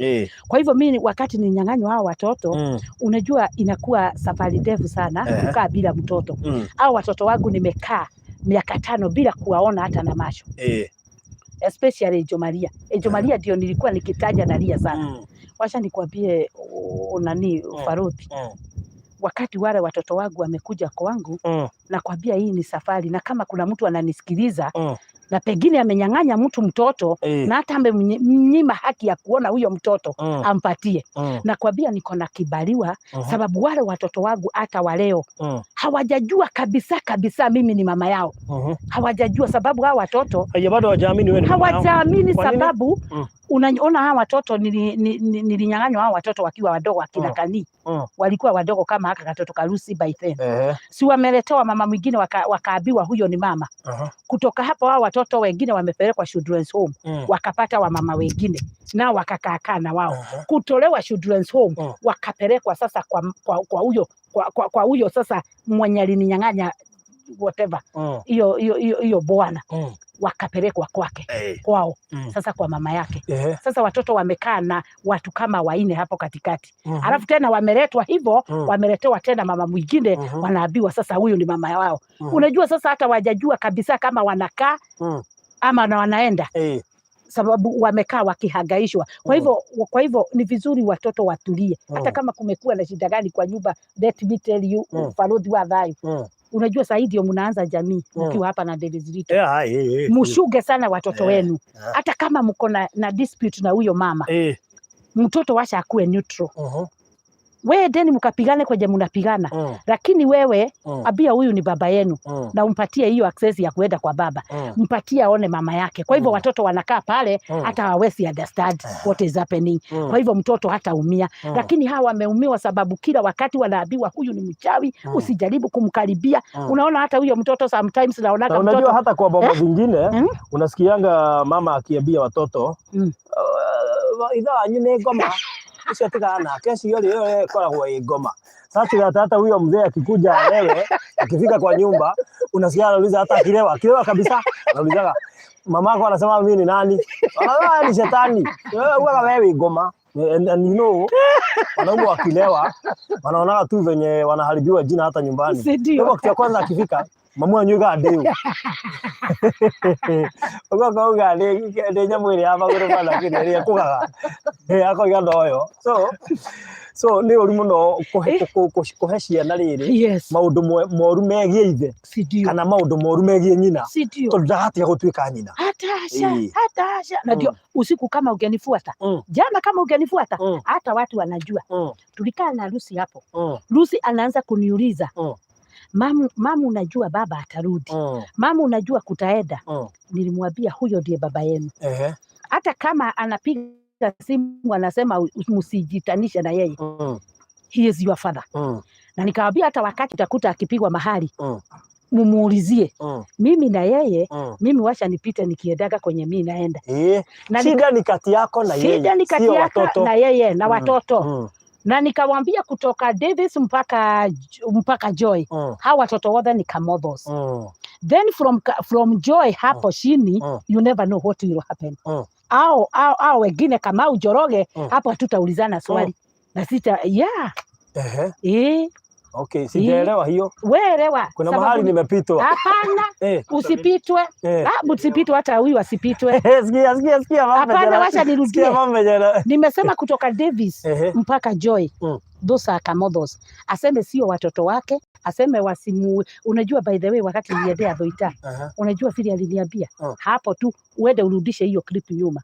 Speaker 2: Kwa hivyo mimi wakati ninyang'anywa hao watoto, unajua inakuwa safari ndefu sana kukaa bila mtoto. Au watoto wangu nimekaa miaka 5 bila kuwaona hata na macho, especially Ejo Maria. Ejo Maria ndio nilikuwa nikitaja nalia sana. Wacha nikwambie, nani, Faruthi, wakati wale watoto wangu wamekuja kwangu, nakwambia hii ni safari, na kama kuna mtu ananisikiliza na pengine amenyang'anya mtu mtoto na hata amemnyima haki ya kuona huyo mtoto, ampatie. Nakwambia niko na kibaliwa, sababu wale watoto wangu hata waleo hawajajua kabisa kabisa mimi ni mama yao. Hawajajua, sababu hawa watoto
Speaker 1: Haya, bado hawajaamini wewe ni mama yao.
Speaker 2: Hawajaamini.
Speaker 1: Kwa nini?
Speaker 2: Sababu unaona hawa watoto nilinyang'anywa hawa watoto wakiwa wadogo, akina Kani walikuwa wadogo kama haka katoto karusi by then. Si wameletewa mama mwingine, wakaambiwa huyo ni mama. Kutoka hapo hao watoto wengine wamepelekwa children's home, wakapata wamama wengine nao wakakaakaa na wao. Kutolewa children's home, wakapelekwa sasa kwa huyo kwa huyo sasa mwenye alininyang'anya, whatever, hiyo hiyo hiyo hiyo bwana, wakapelekwa kwake, kwao, sasa kwa mama yake. Sasa watoto wamekaa na watu kama waine hapo katikati. Alafu tena wameletwa hivyo, wameletewa tena mama mwingine, wanaambiwa sasa huyu ni mama wao. Unajua sasa hata wajajua kabisa kama wanakaa ama na wanaenda, sababu wamekaa wakihangaishwa. Kwa hivyo kwa hivyo ni vizuri watoto watulie, hata kama kumekuwa na shida gani kwa nyumba. Let me tell you, Farodhi wa thayo, unajua saa hii ndio mnaanza jamii mkiwa hapa na Davis Rito.
Speaker 1: Yeah, eh.
Speaker 2: Mshuge sana watoto wenu, hata kama mko na dispute na huyo mama, mtoto washa akuwe neutral. Wewe deni mkapigane kwenye mnapigana, lakini wewe ambia huyu ni baba yenu na umpatie hiyo access ya kuenda kwa baba, mpatie aone mama yake. Kwa hivyo watoto wanakaa pale, hata hawezi understand what is happening. Kwa hivyo mtoto hataumia. Lakini hawa wameumiwa sababu kila wakati wanaambiwa huyu ni mchawi, usijaribu kumkaribia. Unaona hata huyo mtoto sometimes naonaga
Speaker 1: Na unajua
Speaker 2: mtoto
Speaker 1: hata kwa boma
Speaker 2: Eh?
Speaker 1: zingine unasikianga mama akiambia watoto, ithe wanyu nĩ ngoma, ũcio tigana nake, ũcio rĩ ĩyo ĩkoragwo ĩ ngoma. Sasa tiga hata huyo mzee akikuja alewe, akifika kwa nyumba unasikia anauliza, hata akilewa, akilewa kabisa, anaulizaga, "Mamako anasema mimi ni nani?" "Ah, ni shetani wewe, uwaga wewe ngoma." And you know wanaume wakilewa wanaonaga tu venye wanaharibiwa jina hata nyumbani.
Speaker 2: Si ndio?
Speaker 1: Kwa hivyo kitu ya kwanza akifika, mamu anyuiga ndĩu, ũguo akauga nĩ nyamũ ĩrĩa ya magũrũ mana kĩrĩa ĩrĩa ĩkũgaga. Akoiga ndoyo. So nĩ ũru mũno kũhe ciana rĩrĩ maũndũ moru megiĩ ithe
Speaker 2: Si ndio?
Speaker 1: kana maũndũ moru megiĩ nyina,
Speaker 2: Si ndio?
Speaker 1: tondũ ndagatiga gũtuĩka nyina.
Speaker 2: Hata asha, hata asha na ndio usiku kama ungenifuata jana, kama ungenifuata, hata watu wanajua tulikaa na Lucy hapo. Lucy anaanza kuniuliza, "Mamu, mamu, unajua baba atarudi? Mamu, unajua kutaenda?" Nilimwambia huyo ndiye baba yenu, hata kama anapiga simu anasema msijitanishe na yeye. He is your father. Na nikawambia hata wakati utakuta akipigwa mahali, mumuulizie. Mimi na yeye, mimi wacha nipite nikiendaga kwenye mimi naenda.
Speaker 1: Na shida ni kati yako na yeye.
Speaker 2: Shida ni kati yako na yeye na watoto. Na nikamwambia kutoka Davis mpaka Joy. Hawa watoto wote ni Kamothos. Then from Joy hapo chini, you never know what will happen. Au wengine kama Njoroge, hapo hatutaulizana swali. Na sita, yeah.
Speaker 1: Okay, sijaelewa hiyo.
Speaker 2: Wewe elewa.
Speaker 1: Kuna mahali nimepitwa.
Speaker 2: Hapana, usipitwe. Usipitwe, hata huyu asipitwe.
Speaker 1: Sikia, sikia, sikia mama.
Speaker 2: Hapana, wacha nirudie. Nimesema kutoka Davis mpaka Joy. Those are Kamothos. Aseme sio watoto wake, aseme wasimu. Unajua, by the way, wakati niliendea Dhoita, unajua vile aliniambia? Hapo tu uende urudishe hiyo clip nyuma.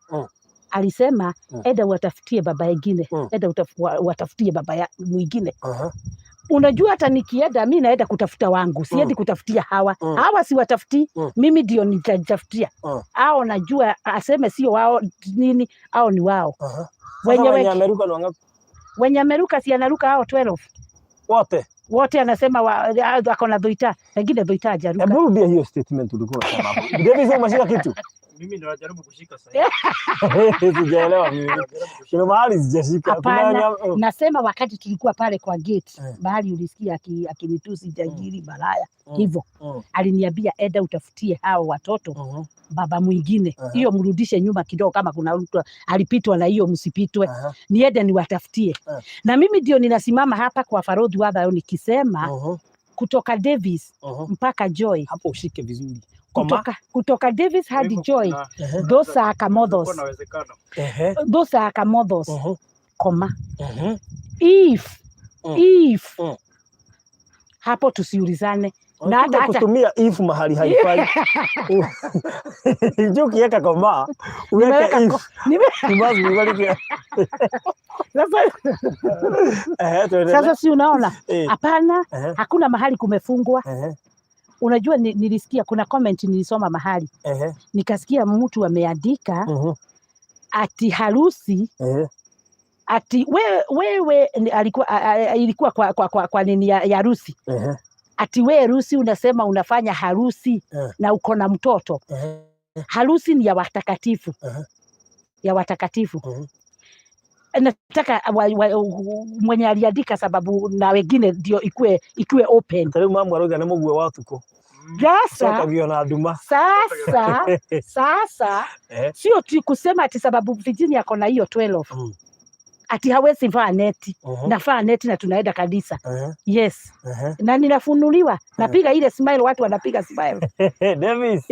Speaker 2: Alisema enda watafutie baba mwingine, enda watafutie baba ya mwingine. Unajua hata nikienda mi naenda kutafuta wangu, siendi kutafutia hawa. Hawa siwatafuti, mimi ndio nitajitafutia. Hao najua aseme sio wao nini, au ni wao.
Speaker 1: Wenye wenye ameruka ni wangapi?
Speaker 2: Wenye ameruka, si anaruka hao 12.
Speaker 1: Wote.
Speaker 2: Wote anasema ako na Dhoita, pengine Dhoita hajaruka.
Speaker 1: Hebu rudia hiyo statement ulikuwa unasema hapo. Davis, umeshika kitu?
Speaker 3: Mimi ndo najaribu kushika sasa.
Speaker 1: Sijaelewa mimi. Kuna mahali sijashika.
Speaker 2: Hapana, nasema wakati tulikuwa pale kwa gate, mahali ulisikia akinitusi jangili malaya hivyo. Aliniambia enda utafutie hao watoto baba mwingine. Hiyo mrudishe nyuma kidogo, kama kuna mtu alipitwa na hiyo msipitwe. Niende niwatafutie. Na mimi ndio ninasimama hapa kwa Farodhi wa nikisema kutoka Davis mpaka Joy.
Speaker 1: Hapo ushike vizuri.
Speaker 2: Kutoka Davis hadi Joy, those are Kamothos. Those are Kamothos. Koma. If, if hapo tusiulizane.
Speaker 1: Na hata kutumia if mahali haifai. Njoo ukiweka koma, uweke if.
Speaker 2: Sasa si unaona? Hapana, hakuna mahali kumefungwa. Unajua nilisikia kuna comment nilisoma mahali. Nikasikia mtu ameandika ati harusi ati wewe alikuwa ilikuwa kwa nini ya harusi. Ati we harusi unasema unafanya harusi na uko na mtoto. Harusi ni ya watakatifu. Ya watakatifu. Nataka mwenye aliandika sababu na wengine ndio ikue open.
Speaker 1: Tariu mamu aroiga nĩ mũguo wa ũtukũ.
Speaker 2: Sasa
Speaker 1: Cokagio na nduma.
Speaker 2: Sasa sio tu kusema ati sababu Virginia ako na hiyo 12 ati hawezi vaa neti. Navaa neti na tunaenda kanisa. Yes. Na ninafunuliwa, napiga ile smile, watu wanapiga smile.
Speaker 1: Davis,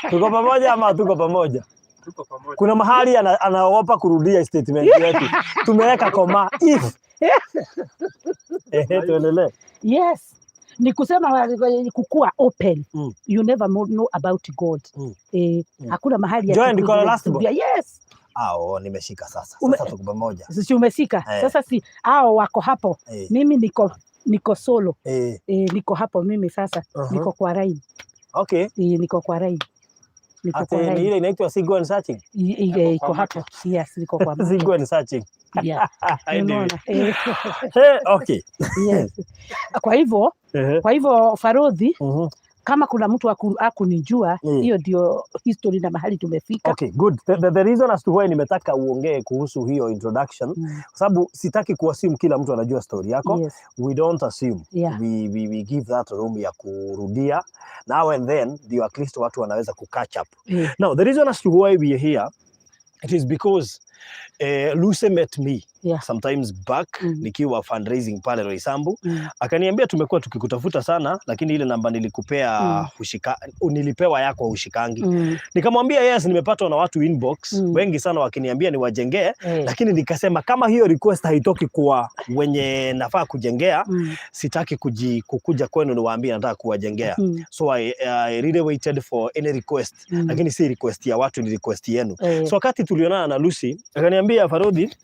Speaker 1: tuko pamoja ama tuko pamoja?
Speaker 3: Tuko pamoja.
Speaker 1: Kuna mahali anaogopa kurudia statement yetu. Tumeweka koma if. Tuendelee.
Speaker 2: Yes. Ni kusema kukua open. You never know about God. Hakuna mahali
Speaker 1: Joy ndiko last born.
Speaker 2: Yes.
Speaker 1: Ah, oh, nimeshika sasa. Sasa tuko pamoja.
Speaker 2: Sisi umeshika. Sasa si hao wako hapo. Mimi niko solo. Niko hapo mimi sasa. Niko kwa line. Niko kwa line. Niko kwa
Speaker 1: Ate, ni
Speaker 2: line.
Speaker 1: ile inaitwa single and searching.
Speaker 2: Iko hapo. Yes, niko kwa market.
Speaker 1: Single and searching.
Speaker 2: Yeah.
Speaker 1: Anyway.
Speaker 2: Nimeona.
Speaker 1: Hey, okay.
Speaker 2: Yes. Kwa hivyo Farodhi, kama kuna mtu akunijua, hiyo ndio history na mahali tumefika.
Speaker 1: Okay, good. The reason as to why nimetaka uongee kuhusu hiyo introduction, kwa sababu sitaki kuassume kila mtu anajua story yako. We don't assume. We give that room ya kurudia now and then ndio at least watu wanaweza ku catch up. Now, the reason as to why we are here, it is because Lucy met me sometimes back nikiwa fundraising pale Roysambu. Akaniambia tumekuwa tukikutafuta sana, lakini ile namba nilikupea nilipewa yako hushikangi. Nikamwambia yes, nimepatwa na watu inbox wengi sana wakiniambia niwajengee, lakini nikasema kama hiyo request haitoki kwa wenye nafaa kujengea, sitaki kukuja kwenu niwaambie nataka kuwajengea. So I really waited for any request, lakini si request ya watu, ni request yenu. So wakati tulionana na Lucy akaniambia, Farodhi,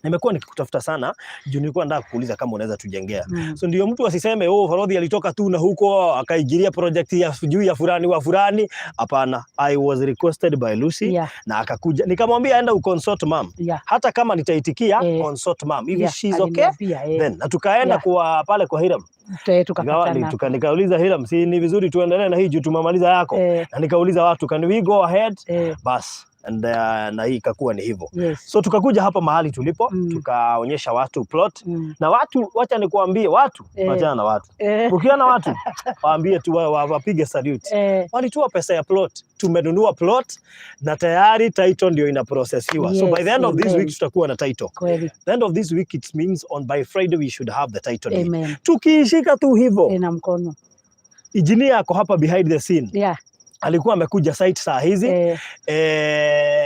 Speaker 1: Nimekuwa nikikutafuta sana juu nilikuwa nataka kukuuliza kama unaweza tujengea. So ndio mtu asiseme, "Oh, Farodhi alitoka tu na huko akaingilia project ya juu ya fulani wa fulani." Hapana, I was requested by Lucy na akakuja. Nikamwambia, "Enda uconsult mom." Hata kama nitaitikia, consult mom. If she's okay,
Speaker 2: Aliniambia,
Speaker 1: then na tukaenda kwa pale kwa Hiram.
Speaker 2: Tukapatana.
Speaker 1: Nikauliza Hiram, "Si ni vizuri tuendelee na hii juu tumemaliza yako?" Na nikauliza watu, "Can we go ahead?" Bas, and na hii ikakuwa ni hivyo. So tukakuja hapa mahali tulipo, tukaonyesha watu plot na watu, wacha nikuambie watu, wachana na watu. Ukiona watu, waambie tu wapige salute. Walitoa pesa ya plot, tumenunua plot na tayari title ndio inaprocessiwa. So by the end of this week tutakuwa na title. The end of this week, it means on by Friday we should have the title deed.
Speaker 2: Amen.
Speaker 1: Tukiishika tu hivyo,
Speaker 2: Ina mkono.
Speaker 1: Engineer ako hapa behind the scene. Alikuwa amekuja site saa hizi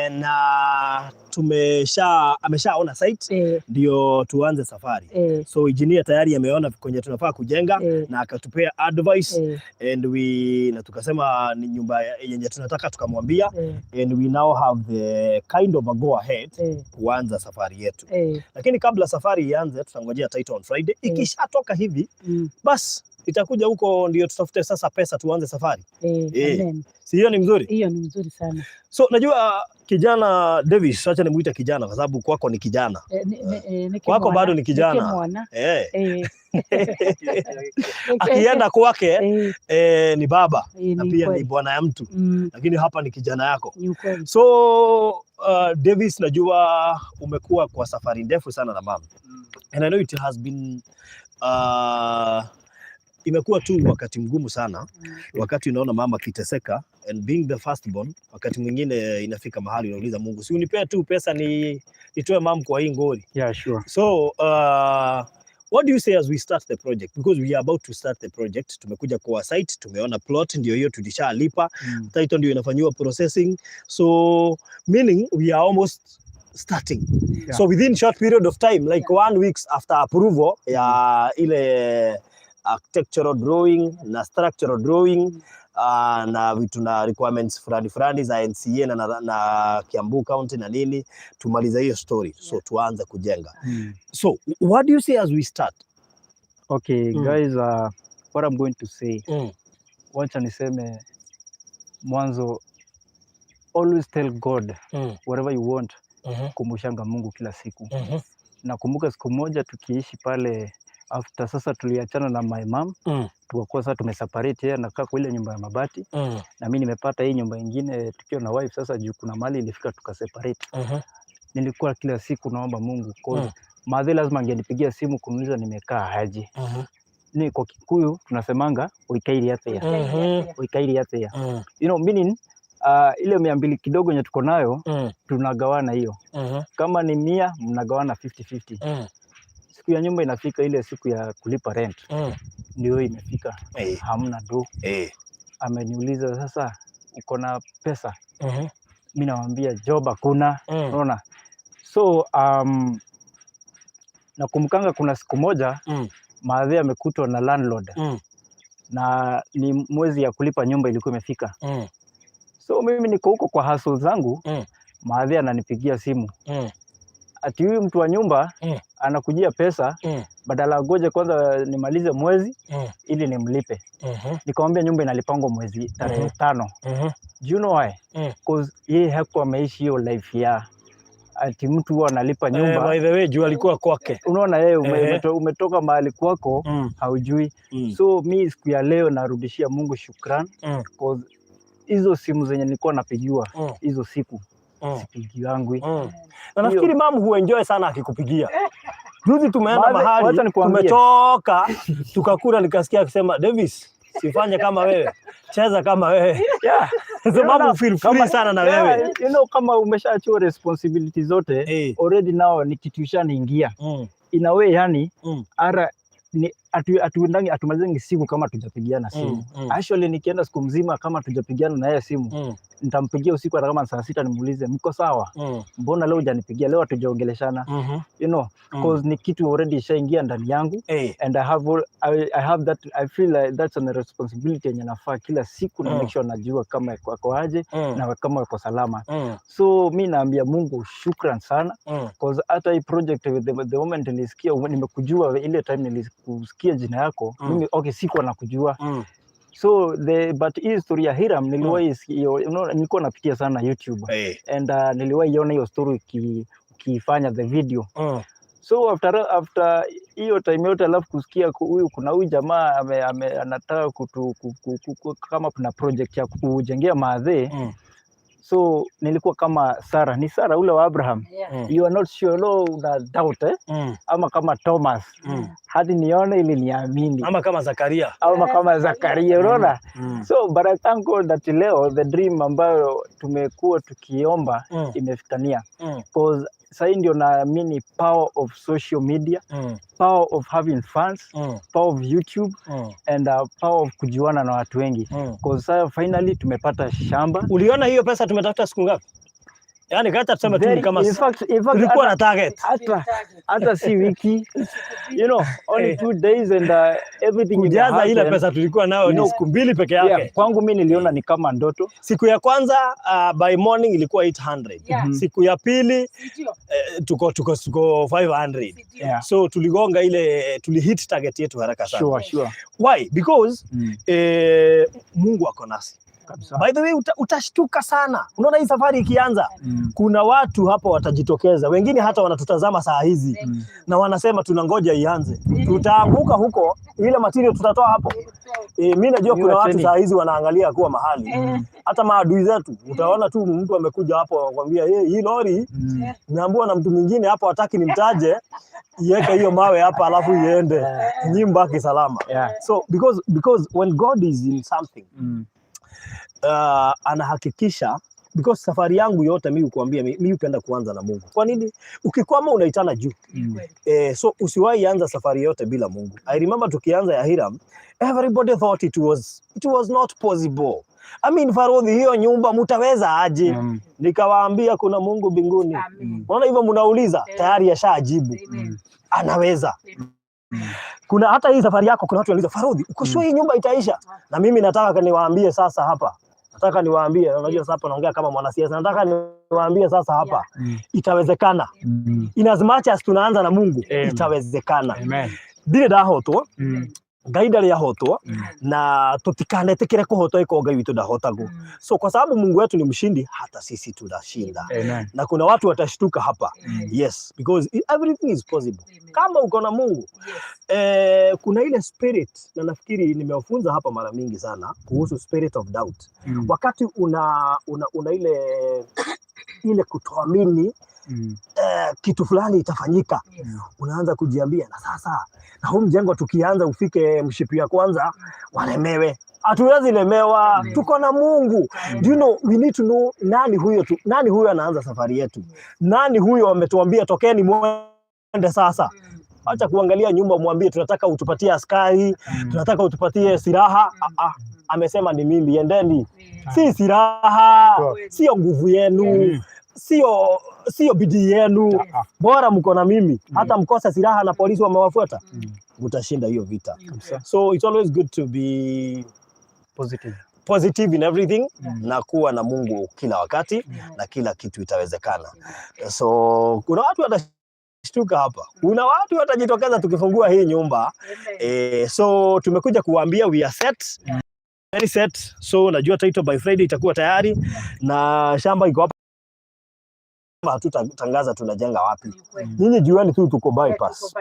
Speaker 1: na tumesha ameshaona site ndio tuanze safari. So engineer tayari ameona kwenye tunafaa kujenga na akatupea advice and we na tukasema ni nyumba yenye tunataka, tukamwambia and we now have the kind of a go ahead kuanza safari yetu. Lakini kabla safari ianze, tutangojea title on Friday. Ikishatoka hivi, bas itakuja huko ndio tutafute sasa pesa tuanze safari.
Speaker 2: Amen.
Speaker 1: Si hiyo ni mzuri?
Speaker 2: Hiyo ni mzuri sana.
Speaker 1: So najua kijana Davis, acha nimuite kijana kwa sababu kwako ni kijana.
Speaker 2: Ni
Speaker 1: Kwako
Speaker 2: kimwana,
Speaker 1: bado ni kijana.
Speaker 2: Kimwana.
Speaker 1: Akienda kwake ni baba na
Speaker 2: ni
Speaker 1: pia ni
Speaker 2: kweli.
Speaker 1: Bwana ya mtu, lakini hapa ni kijana yako.
Speaker 2: Ni ukweli.
Speaker 1: So Davis, najua umekuwa kwa safari ndefu sana na mama and I know it has been imekuwa tu wakati mgumu sana wakati unaona mama akiteseka and being the firstborn, wakati mwingine inafika mahali unauliza Mungu, si unipee tu pesa ni nitoe mam kwa hii ngori.
Speaker 3: Yeah, sure.
Speaker 1: So what do you say as we start the project? Because we are about to start the project. Tumekuja kwa site, tumeona plot ndio hiyo tulishalipa, title ndio inafanyiwa processing. So meaning we are almost starting. So within short period of time, like one weeks after approval ya ile architectural drawing na structural drawing na vitu na requirements fulani fulani za NCA na Kiambu County na nini, tumalize hiyo story, so tuanze kujenga. So what do you say as we start?
Speaker 3: Okay, guys, what I'm going to say, wacha niseme mwanzo, always tell God whatever you want, kumbushanga Mungu kila siku. Nakumbuka siku moja tukiishi pale after sasa tuliachana na my mom, tukakuwa sasa tumeseparate, yeye anakaa kwa ile nyumba ya mabati na mimi nimepata hii nyumba ingine tukiwa na wife. Sasa juu kuna mahali ilifika tukaseparate. Nilikuwa kila siku naomba Mungu cause madhe lazima angenipigia simu kuniuliza nimekaa aje. Ni kwa Kikuyu tunasemanga "Uikairi atia, uikairi atia," meaning ile 200 kidogo yenye tuko nayo tunagawana hiyo. Kama ni 100 mnagawana 50-50. Siku ya nyumba inafika, ile siku ya kulipa rent ndio imefika, hamna do. Ameniuliza, "Sasa uko na pesa?" Mi nawambia job hakuna. Unaona? So nakumbukanga kuna siku moja maadhi amekutwa na landlord na ni mwezi ya kulipa nyumba ilikuwa imefika. So mimi niko huko kwa hustle zangu, maadhi ananipigia simu ati huyu mtu wa nyumba anakujia pesa, badala ngoje kwanza nimalize mwezi ili nimlipe. Nikamwambia nyumba inalipangwa mwezi tarehe 5. Do you know why? Cause yeye hakuwa ameishi hiyo life ya ati mtu huwa analipa nyumba.
Speaker 1: By the way, juu alikuwa kwake.
Speaker 3: Unaona yeye umetoka mahali kwako, haujui. So mi siku ya leo narudishia Mungu shukran cause hizo simu zenye nilikuwa napigiwa hizo siku sipigiwangwi.
Speaker 1: Na nafikiri mamu huenjoy sana akikupigia. Juzi tumeenda mahali,
Speaker 3: Wacha nikuambie.
Speaker 1: Tumetoka tukakula, nikasikia akisema, "Davis, sifanye kama wewe, cheza kama wewe." So mamu feel free sana na wewe.
Speaker 3: Kama umeshachua responsibility zote already now ni kitu ishaniingia in a way, yani ara ni atuendangi atumalizangi siku kama tujapigiana simu. Actually nikienda siku mzima kama tujapigiana na yeye simu Nitampigia usiku hata kama saa 6 nimuulize, "Mko sawa? Mbona leo hujanipigia? Leo hatujaongeleshana?" Cause ni kitu already ishaingia ndani yangu and I have that, I feel like that's a responsibility yenye nafaa kila siku na make sure najua kama ako aje na kama ako salama. So mi naambia Mungu shukran sana cause hata hii project, the moment nilisikia nimekujua, ile time nilikusikia jina yako, mimi, okay, sikuwa nakujua. So the but hii story ya Hiram niliwahi nilikuwa napitia sana YouTube and niliwahi iona hiyo story ukifanya the video. So after hiyo time yote, alafu kusikia huyu kuna huyu jamaa anataka kutu, ku, ku, ku, ku, kama kuna project ya kujengea maadhee. So nilikuwa kama Sara, ni Sara ule wa Abraham. You are not sure, no, una doubt, eh? Ama kama Thomas, hadi nione ili niamini.
Speaker 1: Ama kama Zakaria.
Speaker 3: Ama kama Zakaria, unaona? So but I thank God that leo the dream ambayo tumekuwa tukiomba imefikania cause sahii ndio naamini power of social media, power of having fans, power of YouTube and power of kujuana na watu wengi cause sasa finally tumepata shamba.
Speaker 1: Uliona hiyo pesa tumetafuta siku ngapi? Yaani hata tuseme tu ni kama
Speaker 3: In fact,
Speaker 1: tulikuwa na target.
Speaker 3: Hata si wiki, only 2 days and everything
Speaker 1: Kujaza ile
Speaker 3: imehappen.
Speaker 1: Pesa tulikuwa nayo ni siku 2 peke yake.
Speaker 3: Yeah, kwangu mi niliona ni kama ndoto.
Speaker 1: Siku ya kwanza by morning ilikuwa 800. Siku ya pili tuko 500. So tuligonga ile, tulihit target yetu haraka sana.
Speaker 3: Sure.
Speaker 1: Why? Because Mungu ako nasi.
Speaker 3: Kabisa.
Speaker 1: By the way, utashtuka sana. Unaona hii safari ikianza, kuna watu hapa watajitokeza, wengine hata wanatutazama saa hizi na wanasema tunangoja ianze, tutaanguka huko, ile material tutatoa hapo. Mi najua
Speaker 3: Ni
Speaker 1: kuna watu
Speaker 3: wacheni.
Speaker 1: Saa hizi wanaangalia kuwa mahali, hata maadui zetu, utaona tu mtu amekuja hapo anakuambia, "Hey, hii lori niambiwa na mtu mwingine hapo, hataki nimtaje, iweke hiyo mawe hapa alafu iende, nyinyi mbaki salama." So because when God is in something, anahakikisha, because safari yangu yote mi hukuambia, mi hupenda kuanza na Mungu. Kwa nini? Ukikwama unaitana juu. So usiwahi anza safari yote bila Mungu. I remember tukianza ya Hiram, everybody thought it was not possible. I mean, "Farodhi, hiyo nyumba mutaweza aje?" Nikawaambia kuna Mungu mbinguni. Unaona hivyo mnauliza, tayari yashajibu. Anaweza. Kuna hata hii safari yako, kuna watu wanauliza, "Farodhi, uko sure hii nyumba itaisha?" Na mimi nataka niwaambie sasa hapa, nataka niwaambie, unajua sasa hapa naongea kama mwanasiasa, nataka niwaambie sasa hapa itawezekana. In as much as tunaanza na Mungu,
Speaker 3: Amen.
Speaker 1: Itawezekana.
Speaker 3: Amen.
Speaker 1: Ndirĩ ndahotwo, Ngai ndarĩ ahotwo, na tutikanetĩkĩre kũhotwo ĩko Ngai witũ ndahotagwo. So kwa sababu Mungu wetu ni mshindi, hata sisi tunashinda.
Speaker 3: Amen.
Speaker 1: Na kuna watu watashtuka hapa. Yes, because everything is possible. Kama uko na Mungu. Kuna ile spirit, na nafikiri nimewafunza hapa mara mingi sana kuhusu spirit of doubt. Wakati una ile kutoamini kitu fulani itafanyika, unaanza kujiambia, na sasa na huu mjengo tukianza ufike mshipi ya kwanza walemewe. Hatuwezi lemewa, tuko na Mungu. Do you know, we need to know nani huyo tu, nani huyo anaanza safari yetu, nani huyo ametuambia tokeni mwende sasa. Acha kuangalia nyumba, mwambie tunataka utupatie askari, tunataka utupatie silaha. Ah, ah, amesema ni mimi, endeni. Si silaha, sio nguvu yenu, sio bidii yenu, bora mko na mimi. Hata mkose silaha na polisi wamewafuata, mtashinda hiyo vita.
Speaker 3: Kabisa.
Speaker 1: So it's always good to be
Speaker 3: Positive.
Speaker 1: Positive in everything na kuwa na Mungu kila wakati na kila kitu itawezekana. So kuna watu watashtuka hapa, kuna watu watajitokeza tukifungua hii nyumba. So tumekuja kuwaambia we are set, very set. So najua title by Friday itakuwa tayari na shamba iko hapa. Hatutatangaza tunajenga wapi. Nyinyi jueni tu tuko bypass,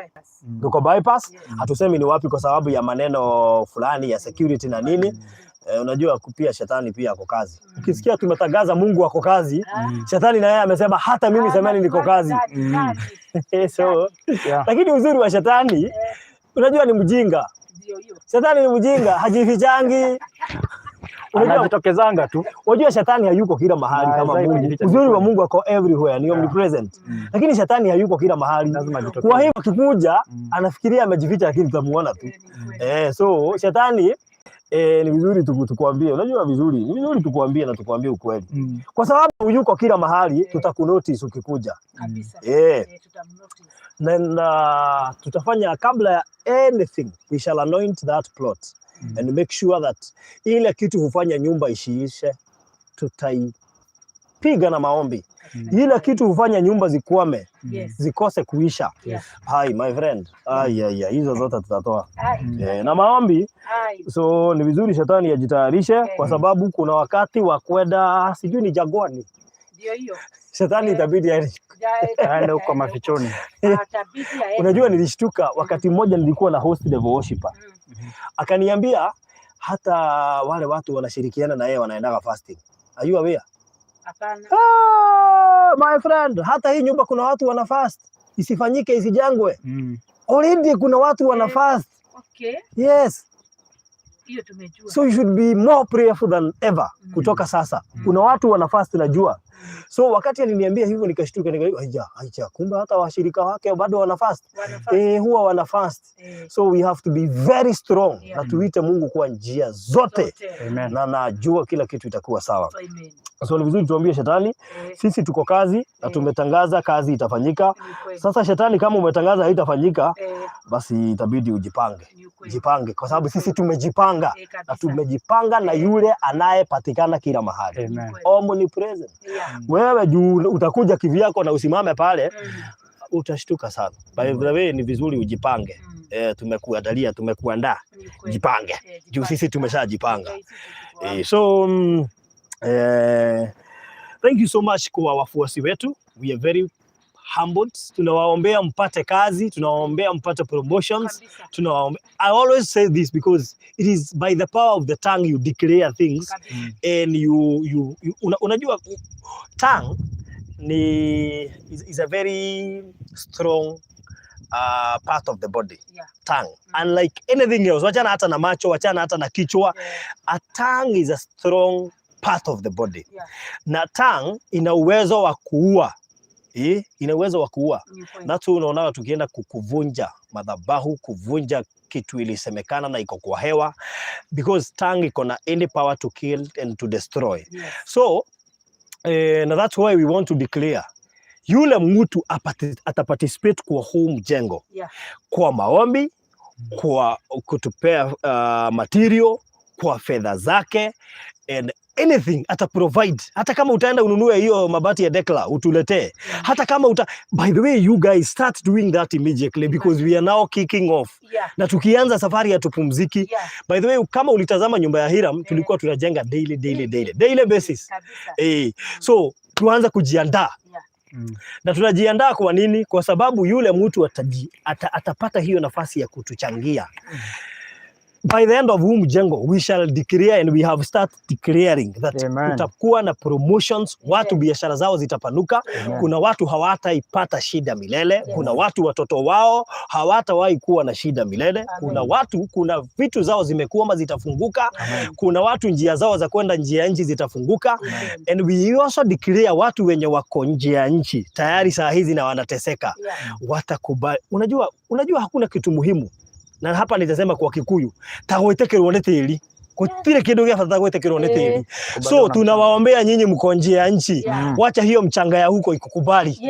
Speaker 1: tuko bypass. Hatusemi ni wapi kwa sababu ya maneno fulani ya security na nini. Unajua pia shetani pia ako kazi. Ukisikia tumetangaza Mungu ako kazi, shetani na yeye amesema hata mimi semeni niko kazi. So, lakini uzuri wa shetani, unajua ni mjinga. Shetani ni mjinga, hajifichangi. Unajua,
Speaker 3: Anajitokezanga tu.
Speaker 1: Unajua shetani hayuko kila mahali
Speaker 3: Ah,
Speaker 1: kama
Speaker 3: hawezi
Speaker 1: Mungu.
Speaker 3: kujificha
Speaker 1: Uzuri wa
Speaker 3: kweli.
Speaker 1: Mungu ako everywhere, ni omnipresent. Lakini shetani hayuko kila mahali.
Speaker 3: Lazima ajitokeze.
Speaker 1: Kwa hivyo akikuja anafikiria amejificha, lakini tutamuona tu. So shetani Ni vizuri tukuambie, unajua vizuri, ni vizuri tukuambie na tukuambie ukweli. Kwa sababu yuko kila mahali, tutakunotice ukikuja.
Speaker 2: Kabisa. Tutamnotice.
Speaker 1: Na tutafanya kabla ya anything, we shall anoint that plot and make sure that ile kitu hufanya nyumba ishiishe, tutaipiga na maombi. Ile kitu hufanya nyumba zikwame, zikose kuisha. Hai my friend, ai ai ai, hizo zote tutatoa. Na maombi. So ni vizuri shetani ajitayarishe kwa sababu kuna wakati wa kwenda, sijui ni jangwani.
Speaker 2: Ndio hiyo.
Speaker 1: Shetani itabidi aende.
Speaker 3: Aende huko mafichoni.
Speaker 2: Atabidi aende.
Speaker 1: Unajua nilishtuka wakati mmoja nilikuwa na host devil worshipper. Akaniambia hata wale watu wanashirikiana na yeye wanaendaga fasting. Are you aware?
Speaker 2: Hapana.
Speaker 1: Ah, my friend, hata hii nyumba kuna watu wana fast. Isifanyike, isijengwe. Already kuna watu wana fast. Yes.
Speaker 2: Hiyo tumejua.
Speaker 1: So you should be more prayerful than ever kutoka sasa. Kuna watu wana fast, najua. So wakati aliniambia hivyo nikashtuka, nikajua aija aija, kumbe hata washirika wake bado wana fast.
Speaker 2: Wana fast.
Speaker 1: Huwa wana fast. So we have to be very strong na tuite Mungu kwa njia zote.
Speaker 2: Zote.
Speaker 3: Amen.
Speaker 1: Na najua kila kitu itakuwa sawa.
Speaker 2: Amen.
Speaker 1: So ni vizuri tuambie shetani, sisi tuko kazi na tumetangaza kazi itafanyika.
Speaker 2: Ni kweli.
Speaker 1: Sasa shetani, kama umetangaza haitafanyika, basi itabidi ujipange.
Speaker 2: Ni kweli.
Speaker 1: Jipange kwa sababu sisi tumejipanga na tumejipanga na yule anayepatikana kila mahali.
Speaker 3: Amen.
Speaker 2: Kweli.
Speaker 1: Omnipresent. Wewe juu utakuja kivyako na usimame pale, utashtuka sana. By the way, ni vizuri ujipange. Tumekuandalia, tumekuandaa.
Speaker 2: Ni kweli.
Speaker 1: Jipange. Juu
Speaker 2: Jipange.
Speaker 1: sisi tumeshajipanga.
Speaker 2: Sisi tuko hapa.
Speaker 1: So thank you so much kwa wafuasi wetu. We are very humbled. Tunawaombea mpate kazi, tunawaombea mpate promotions.
Speaker 2: Kabisa.
Speaker 1: Tunawaombea. I always say this because it is by the power of the tongue you declare things
Speaker 2: Kabisa.
Speaker 1: And you unajua tongue ni is a very strong part of the body. Tongue. Unlike anything else, wachana hata na macho, wachana hata na kichwa. A tongue is a strong part of the body. Na tongue ina uwezo wa kuua. Ina uwezo wa kuua.
Speaker 2: Ni kweli.
Speaker 1: Na tu unaona tukienda kuvunja madhabahu, kuvunja kitu ilisemekana na iko kwa hewa, because tongue iko na any power to kill and to destroy. So na that's why we want to declare yule mtu ataparticipate kwa huu mjengo kwa maombi, kwa kutupea material, kwa fedha zake and anything ata provide. Hata kama utaenda ununue hiyo mabati ya Dekla utuletee, hata kama uta, by the way, you guys start doing that immediately because we are now kicking off na tukianza safari hatupumziki. By the way, kama ulitazama nyumba ya Hiram, tulikuwa tunajenga daily, daily, daily, daily basis.
Speaker 2: Kabisa.
Speaker 1: So tuanza kujiandaa na tunajiandaa kwa nini? Kwa sababu yule mtu atapata hiyo nafasi ya kutuchangia. By the end of huu mjengo we shall declare and we have start declaring that
Speaker 3: Amen.
Speaker 1: kutakuwa na promotions, watu biashara zao zitapanuka.
Speaker 3: Amen.
Speaker 1: Kuna watu hawataipata shida milele. Kuna watu watoto wao hawatawahi kuwa na shida milele. Kuna watu, kuna vitu zao zimekwama zitafunguka.
Speaker 3: Amen.
Speaker 1: Kuna watu njia zao za kwenda nje ya nchi zitafunguka.
Speaker 2: Amen.
Speaker 1: And we also declare watu wenye wako nje ya nchi tayari saa hizi na wanateseka watakubali. Unajua hakuna kitu muhimu, na hapa nitasema kwa Kikuyu, ta gwĩtĩkĩrwo nĩ tĩri, gũtirĩ kĩndũ gĩa bata ta gwĩtĩkĩrwo nĩ tĩri. So tunawaombea nyinyi mko nje ya nchi, wacha hiyo mchanga ya huko ikukubali,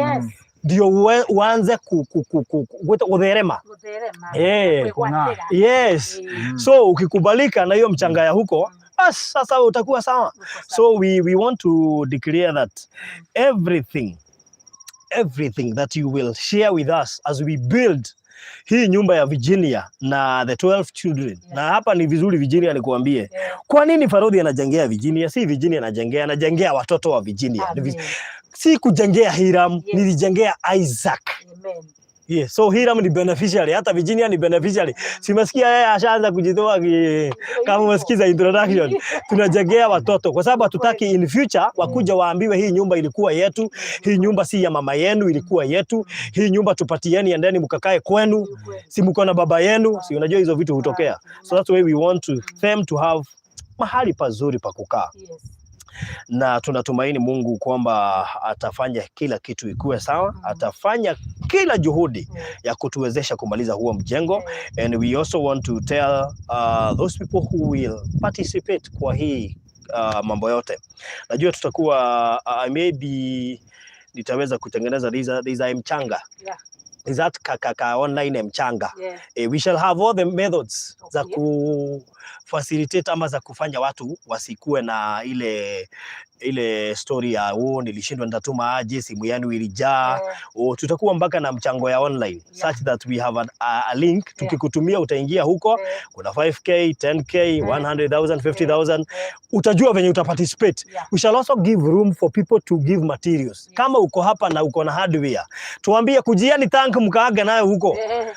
Speaker 1: ndio uanze gũtherema.
Speaker 2: Gũtherema.
Speaker 3: Kung'aa.
Speaker 2: Kwĩgwatĩra.
Speaker 1: Yes. So ukikubalika na hiyo mchanga ya huko, bas sasa utakuwa sawa.
Speaker 2: Uko sawa.
Speaker 1: So we want to declare that everything that you will share with us as we build hii nyumba ya Virginia na the 12 children. Na hapa ni vizuri Virginia nikuambie. Kwa nini Farodhi anajengea Virginia? Si Virginia anajengea, anajengea watoto wa Virginia.
Speaker 2: Amen.
Speaker 1: Si kujengea Hiram, nilijengea Isaac.
Speaker 2: Amen.
Speaker 1: Yeah, so Hiram ni beneficiary, hata Virginia ni beneficiary. Simesikia yeye ashaanza kujitoa kama umesikiza introduction. Tunajengea watoto kwa sababu hatutaki in future wakuja waambiwe hii nyumba ilikuwa yetu, hii nyumba si ya mama yenu, ilikuwa yetu. Hii nyumba tupatieni, endeni mkakae kwenu,
Speaker 2: Ni kweli.
Speaker 1: si mko na baba yenu, si unajua hizo vitu hutokea. So that's why we want to them to have mahali pazuri pa kukaa. Na tunatumaini Mungu kwamba atafanya kila kitu ikuwe sawa, atafanya kila juhudi ya kutuwezesha kumaliza huo mjengo. And we also want to tell those people who will participate kwa hii mambo yote. Najua tutakuwa maybe nitaweza kutengeneza these are mchanga. Is that ka online mchanga?
Speaker 2: Yeah.
Speaker 1: We shall have all the methods za ku facilitate ama za kufanya watu wasikuwe na ile story ya, "Oh, nilishindwa, nitatuma aje, simu yangu ilijaa." Oh, tutakuwa mpaka na mchango ya online such that we have a link, tukikutumia utaingia huko. Kuna 5K, 10K, 100,000, 50,000. Utajua venye utaparticipate. We shall also give room for people to give materials. Kama uko hapa na uko na hardware, tuambie, kujiani tank mkaaga nayo huko.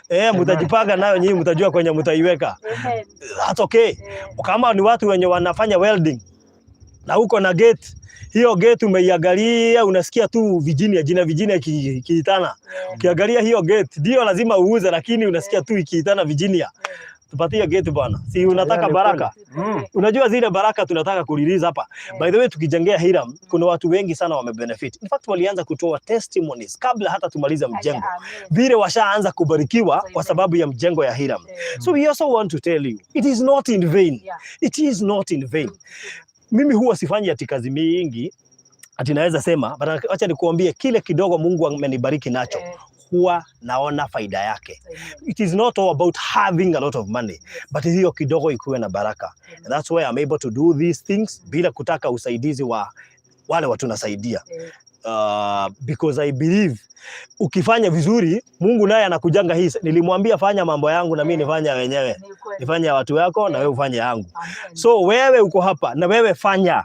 Speaker 1: Eh, mtajipanga nayo nyinyi, mtajua kwenye mtaiweka.
Speaker 2: Amen.
Speaker 1: That's okay. Kama ni watu wenye wanafanya welding na uko na gate, hiyo gate umeiangalia, unasikia tu Virginia, jina Virginia ikiitana. Ukiangalia hiyo gate, ndio lazima uuze, lakini unasikia tu ikiitana Virginia. Tupatie gate, bwana. Si unataka
Speaker 3: Yeah, ni
Speaker 1: baraka?
Speaker 3: Mm.
Speaker 1: Unajua zile baraka tunataka kurelease hapa. By the way, tukijengea Hiram, kuna watu wengi sana wamebenefit. In fact, walianza kutoa testimonies kabla hata tumaliza mjengo.
Speaker 2: Amen.
Speaker 1: Vile washaanza kubarikiwa kwa sababu ya mjengo ya Hiram. So we also want to tell you, it is not in vain. It is not in vain. Mimi huwa sifanyi ati kazi mingi ati naweza sema, but acha nikuambie, kile kidogo Mungu amenibariki nacho, huwa naona faida yake.
Speaker 2: Amen.
Speaker 1: It is not all about having a lot of money, but hiyo kidogo ikuwe na baraka. And that's why I'm able to do these things bila kutaka usaidizi wa wale watu nasaidia. Because I believe ukifanya vizuri, Mungu naye anakujanga hii. Nilimwambia, "Fanya mambo yangu na mimi nifanya wenyewe,
Speaker 2: Ni ukweli.
Speaker 1: Nifanye ya watu wako na wewe ufanye yangu."
Speaker 2: Amen.
Speaker 1: So wewe uko hapa na wewe fanya,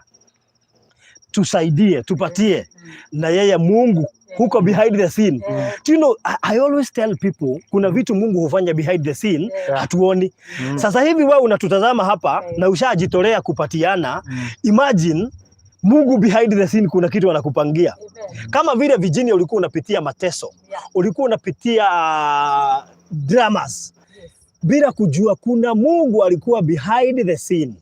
Speaker 1: tusaidie, tupatie, na yeye Mungu huko behind the scene. Do you know, I always tell people kuna vitu Mungu hufanya behind the scene hatuoni. Sasa hivi wewe unatutazama hapa na ushajitolea kupatiana. Imagine Mungu behind the scene kuna kitu anakupangia.
Speaker 2: Amen.
Speaker 1: Kama vile Virginia ulikuwa unapitia mateso, ulikuwa unapitia dramas bila kujua kuna Mungu alikuwa behind the scene.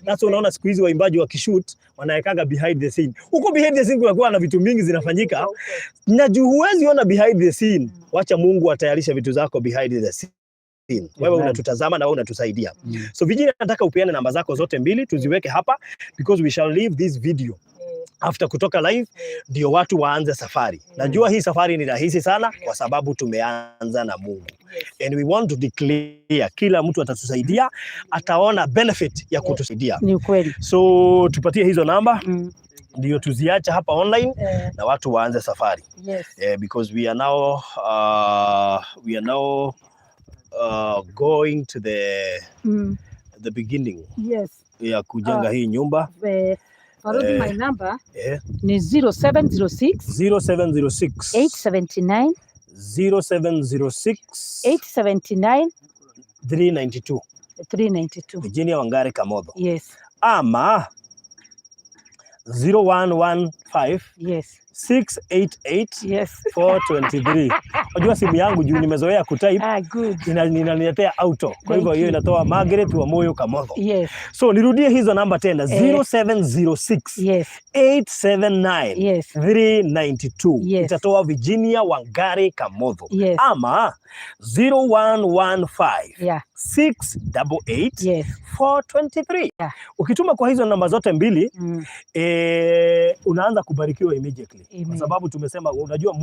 Speaker 1: Sasa unaona siku hizi waimbaji wakishoot wanawekaga behind the scene. Huko behind the scene kunakuwa na vitu mingi zinafanyika na juu huwezi ona behind the scene. Wacha Mungu atayarishe vitu zako behind the scene. Wewe
Speaker 3: Amen.
Speaker 1: Unatutazama na wewe unatusaidia. So Virginia, nataka upeane namba zako zote mbili tuziweke hapa because we shall leave this video after kutoka live ndio watu waanze safari. Najua hii safari ni rahisi sana kwa sababu tumeanza na Mungu. And we want to declare kila mtu atatusaidia, ataona benefit ya kutusaidia.
Speaker 2: Ni ukweli.
Speaker 1: So tupatie hizo namba ndio tuziache hapa online na watu waanze safari. Because we are now going to the beginning ya kujenga hii nyumba.
Speaker 2: Farudi, my number ni 0706
Speaker 1: 0706
Speaker 2: 879
Speaker 1: 0706
Speaker 2: 879
Speaker 1: 392.
Speaker 2: 392.
Speaker 1: Virginia Wangari Kamotho.
Speaker 2: Yes.
Speaker 1: Ama 0115 688 423. Unajua simu yangu, juu nimezoea kutype,
Speaker 2: Ah, good.
Speaker 1: inaniletea auto. Kwa hivyo
Speaker 2: Thank
Speaker 1: hiyo
Speaker 2: you.
Speaker 1: inatoa Margaret Wamoyo Kamotho. So nirudie hizo namba tena: 0706 879 392. Itatoa Virginia Wangari Kamotho. Ama 0115 688 423. Ukituma kwa hizo namba zote mbili, unaanza kubarikiwa immediately kwa
Speaker 2: Amen.
Speaker 1: Sababu tumesema, unajua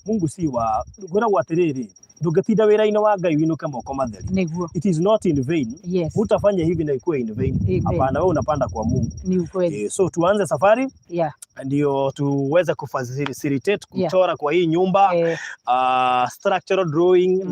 Speaker 1: Mungu si wa ngoragwo atiriri, ndũngĩtinda wĩra-inĩ wa Ngai winuke moko matheri.
Speaker 2: Niguo.
Speaker 1: It is not in vain. Hutafanya hivi na ikuwe in vain.
Speaker 2: Amen.
Speaker 1: Hapana, wewe unapanda kwa Mungu.
Speaker 2: Ni ukweli.
Speaker 1: So tuanze safari ndio tuweze kufacilitate kuchora kwa hii nyumba, structural drawing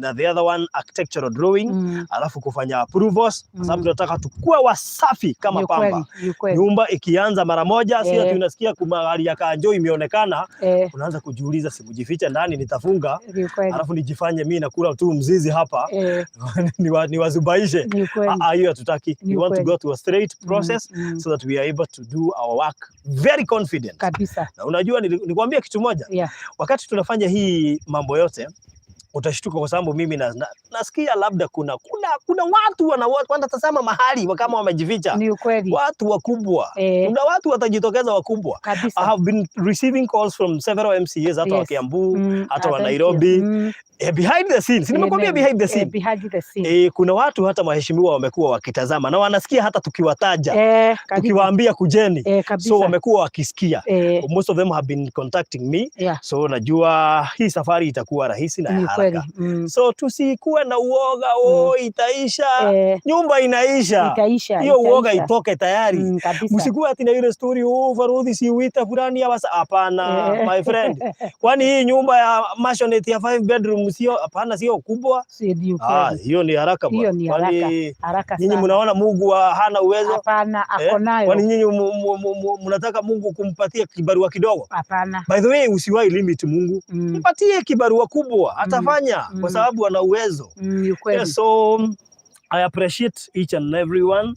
Speaker 1: na the other one architectural drawing, alafu kufanya approvals kwa sababu tunataka tukue wasafi kama
Speaker 2: Ni
Speaker 1: pamba.
Speaker 2: ukweli. Ni ukweli.
Speaker 1: Nyumba ikianza mara moja, si ati unasikia kumahali ya kanjo imeonekana, unaanza kujiuliza, "Sikujificha ndani, nitafunga
Speaker 2: Ni ukweli.
Speaker 1: alafu nijifanye mimi nakula tu mzizi hapa, niwazubaishe."
Speaker 2: Ni ukweli.
Speaker 1: Ah, ah, hiyo hatutaki.
Speaker 2: Ni
Speaker 1: We want to
Speaker 2: ukweli.
Speaker 1: Go to a straight process so that we are able to do our work very confident.
Speaker 2: Kabisa.
Speaker 1: Na unajua nikwambia kitu moja, wakati tunafanya hii mambo yote Utashtuka kwa sababu mimi nasikia labda kuna watu wanatazama mahali kama wamejificha.
Speaker 2: Ni ukweli.
Speaker 1: Watu wakubwa. Kuna watu watajitokeza wakubwa.
Speaker 2: Kabisa.
Speaker 1: I have been receiving calls from several MCAs hata wa Kiambu, hata wa
Speaker 2: Thank you.
Speaker 1: Nairobi. Behind the scenes. Nimekuambia
Speaker 2: Amen.
Speaker 1: behind the scene.
Speaker 2: Behind the scene.
Speaker 1: Kuna watu hata waheshimiwa wamekuwa wakitazama na wanasikia hata tukiwataja,
Speaker 2: Karibu.
Speaker 1: tukiwaambia kujeni.
Speaker 2: Kabisa.
Speaker 1: So wamekuwa wakisikia. Most of them have been contacting me. So najua hii safari itakuwa rahisi na ya
Speaker 2: Ni
Speaker 1: haraka.
Speaker 2: kweli.
Speaker 1: So tusikuwe na uoga, oh, itaisha. Nyumba inaisha.
Speaker 2: Itaisha.
Speaker 1: Hiyo uoga
Speaker 2: Itaisha.
Speaker 1: itoke tayari.
Speaker 2: Kabisa.
Speaker 1: Msikuwe ati na ile story, oh, Farodhi si uita fulani ya wasa. Hapana, my friend. Kwani hii nyumba ya maisonette ya 5 bedroom sio, hapana, sio kubwa.
Speaker 2: Si ni
Speaker 1: Ah,
Speaker 2: ukweli.
Speaker 1: hiyo ni haraka
Speaker 2: Hiyo
Speaker 1: bwana.
Speaker 2: ni
Speaker 1: Kwani
Speaker 2: haraka. Haraka
Speaker 1: nyinyi
Speaker 2: sana.
Speaker 1: mnaona Mungu hana uwezo?
Speaker 2: Hapana, ako nayo.
Speaker 1: Kwani nyinyi mnataka Mungu kumpatia kibarua kidogo?
Speaker 2: Hapana.
Speaker 1: By the way, usiwahi limit Mungu. Mpatie kibarua kubwa, atafanya kwa sababu ana uwezo.
Speaker 2: Ni ukweli.
Speaker 1: Yeah, so I appreciate each and everyone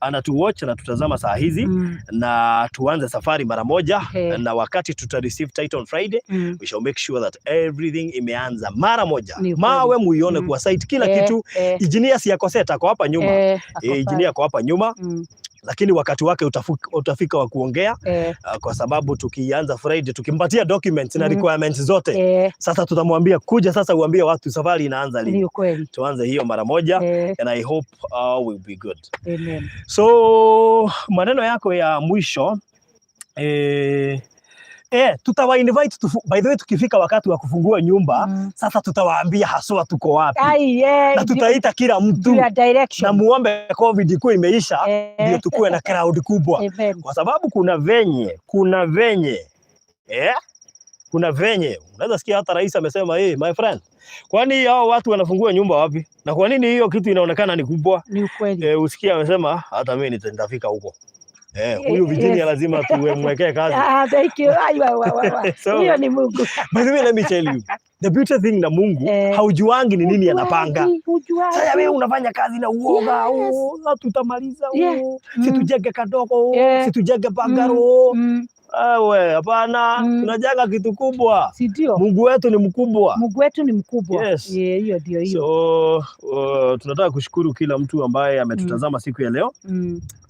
Speaker 1: anatuwatch, anatutazama saa hizi na tuanze safari mara moja na wakati tuta receive title on Friday, we shall make sure that everything imeanza mara moja.
Speaker 2: Ni ukweli.
Speaker 1: Mawe muione kwa site kila kitu. Engineer si akoseta, ako hapa nyuma.
Speaker 2: Ako
Speaker 1: Engineer ako hapa nyuma, lakini wakati wake utafika wa kuongea, kwa sababu tukianza Friday tukimpatia documents na requirements zote, sasa tutamwambia kuja sasa uambie watu safari inaanza lini.
Speaker 2: Ni ukweli.
Speaker 1: Tuanze hiyo mara moja and I hope will be good.
Speaker 2: Amen.
Speaker 1: So maneno yako ya mwisho, tutawa invite by the way, tukifika wakati wa kufungua nyumba, sasa tutawaambia haswa tuko wapi
Speaker 2: Ai,
Speaker 1: na tutaita kila mtu
Speaker 2: juu ya
Speaker 1: na
Speaker 2: direction.
Speaker 1: muombe COVID ikuwe imeisha ndio tukuwe na crowd kubwa,
Speaker 2: Amen.
Speaker 1: kwa sababu kuna venye unaweza sikia hata rais amesema, hey, my friend, kwani hao watu wanafungua nyumba wapi? Na kwa nini hiyo kitu inaonekana ni kubwa?
Speaker 2: Ni ukweli.
Speaker 1: Usikia amesema hata mimi nitafika huko. Huyu Virginia lazima tumwekee kazi.
Speaker 2: Ah, thank you. Ai, wa, wa, wa, wa.
Speaker 1: So,
Speaker 2: Hiyo ni Mungu.
Speaker 1: by the way, let me tell you, the beauty thing na Mungu, haujuangi ni nini anapanga.
Speaker 2: Hujuangi.
Speaker 1: Sasa wewe unafanya kazi na uoga, oh, tutamaliza, oh, situjenge kadogo, oh, situjenge bungalow. Awe, hapana, tunajenga kitu kubwa.
Speaker 2: Si ndio?
Speaker 1: Mungu wetu ni mkubwa.
Speaker 2: Mungu wetu ni mkubwa.
Speaker 1: Yes.
Speaker 2: Yeah, hiyo ndio hiyo.
Speaker 1: So tunataka kushukuru kila mtu ambaye ametutazama siku ya leo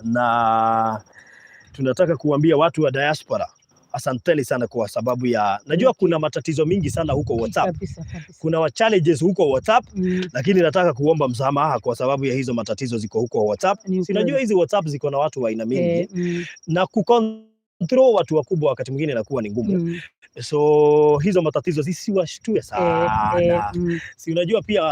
Speaker 1: na tunataka kuambia watu wa diaspora asanteni sana kwa sababu ya najua kuna matatizo mingi sana huko WhatsApp.
Speaker 2: Kabisa, kabisa.
Speaker 1: Kuna wa challenges huko WhatsApp, lakini nataka kuomba msamaha kwa sababu ya hizo matatizo ziko huko WhatsApp.
Speaker 2: Ni
Speaker 1: Si unajua
Speaker 2: ukweli.
Speaker 1: hizi WhatsApp ziko na watu wa aina mingi na kucontrol watu wakubwa wakati mwingine inakuwa ni ngumu. So hizo matatizo zisiwashtue sana. Si unajua pia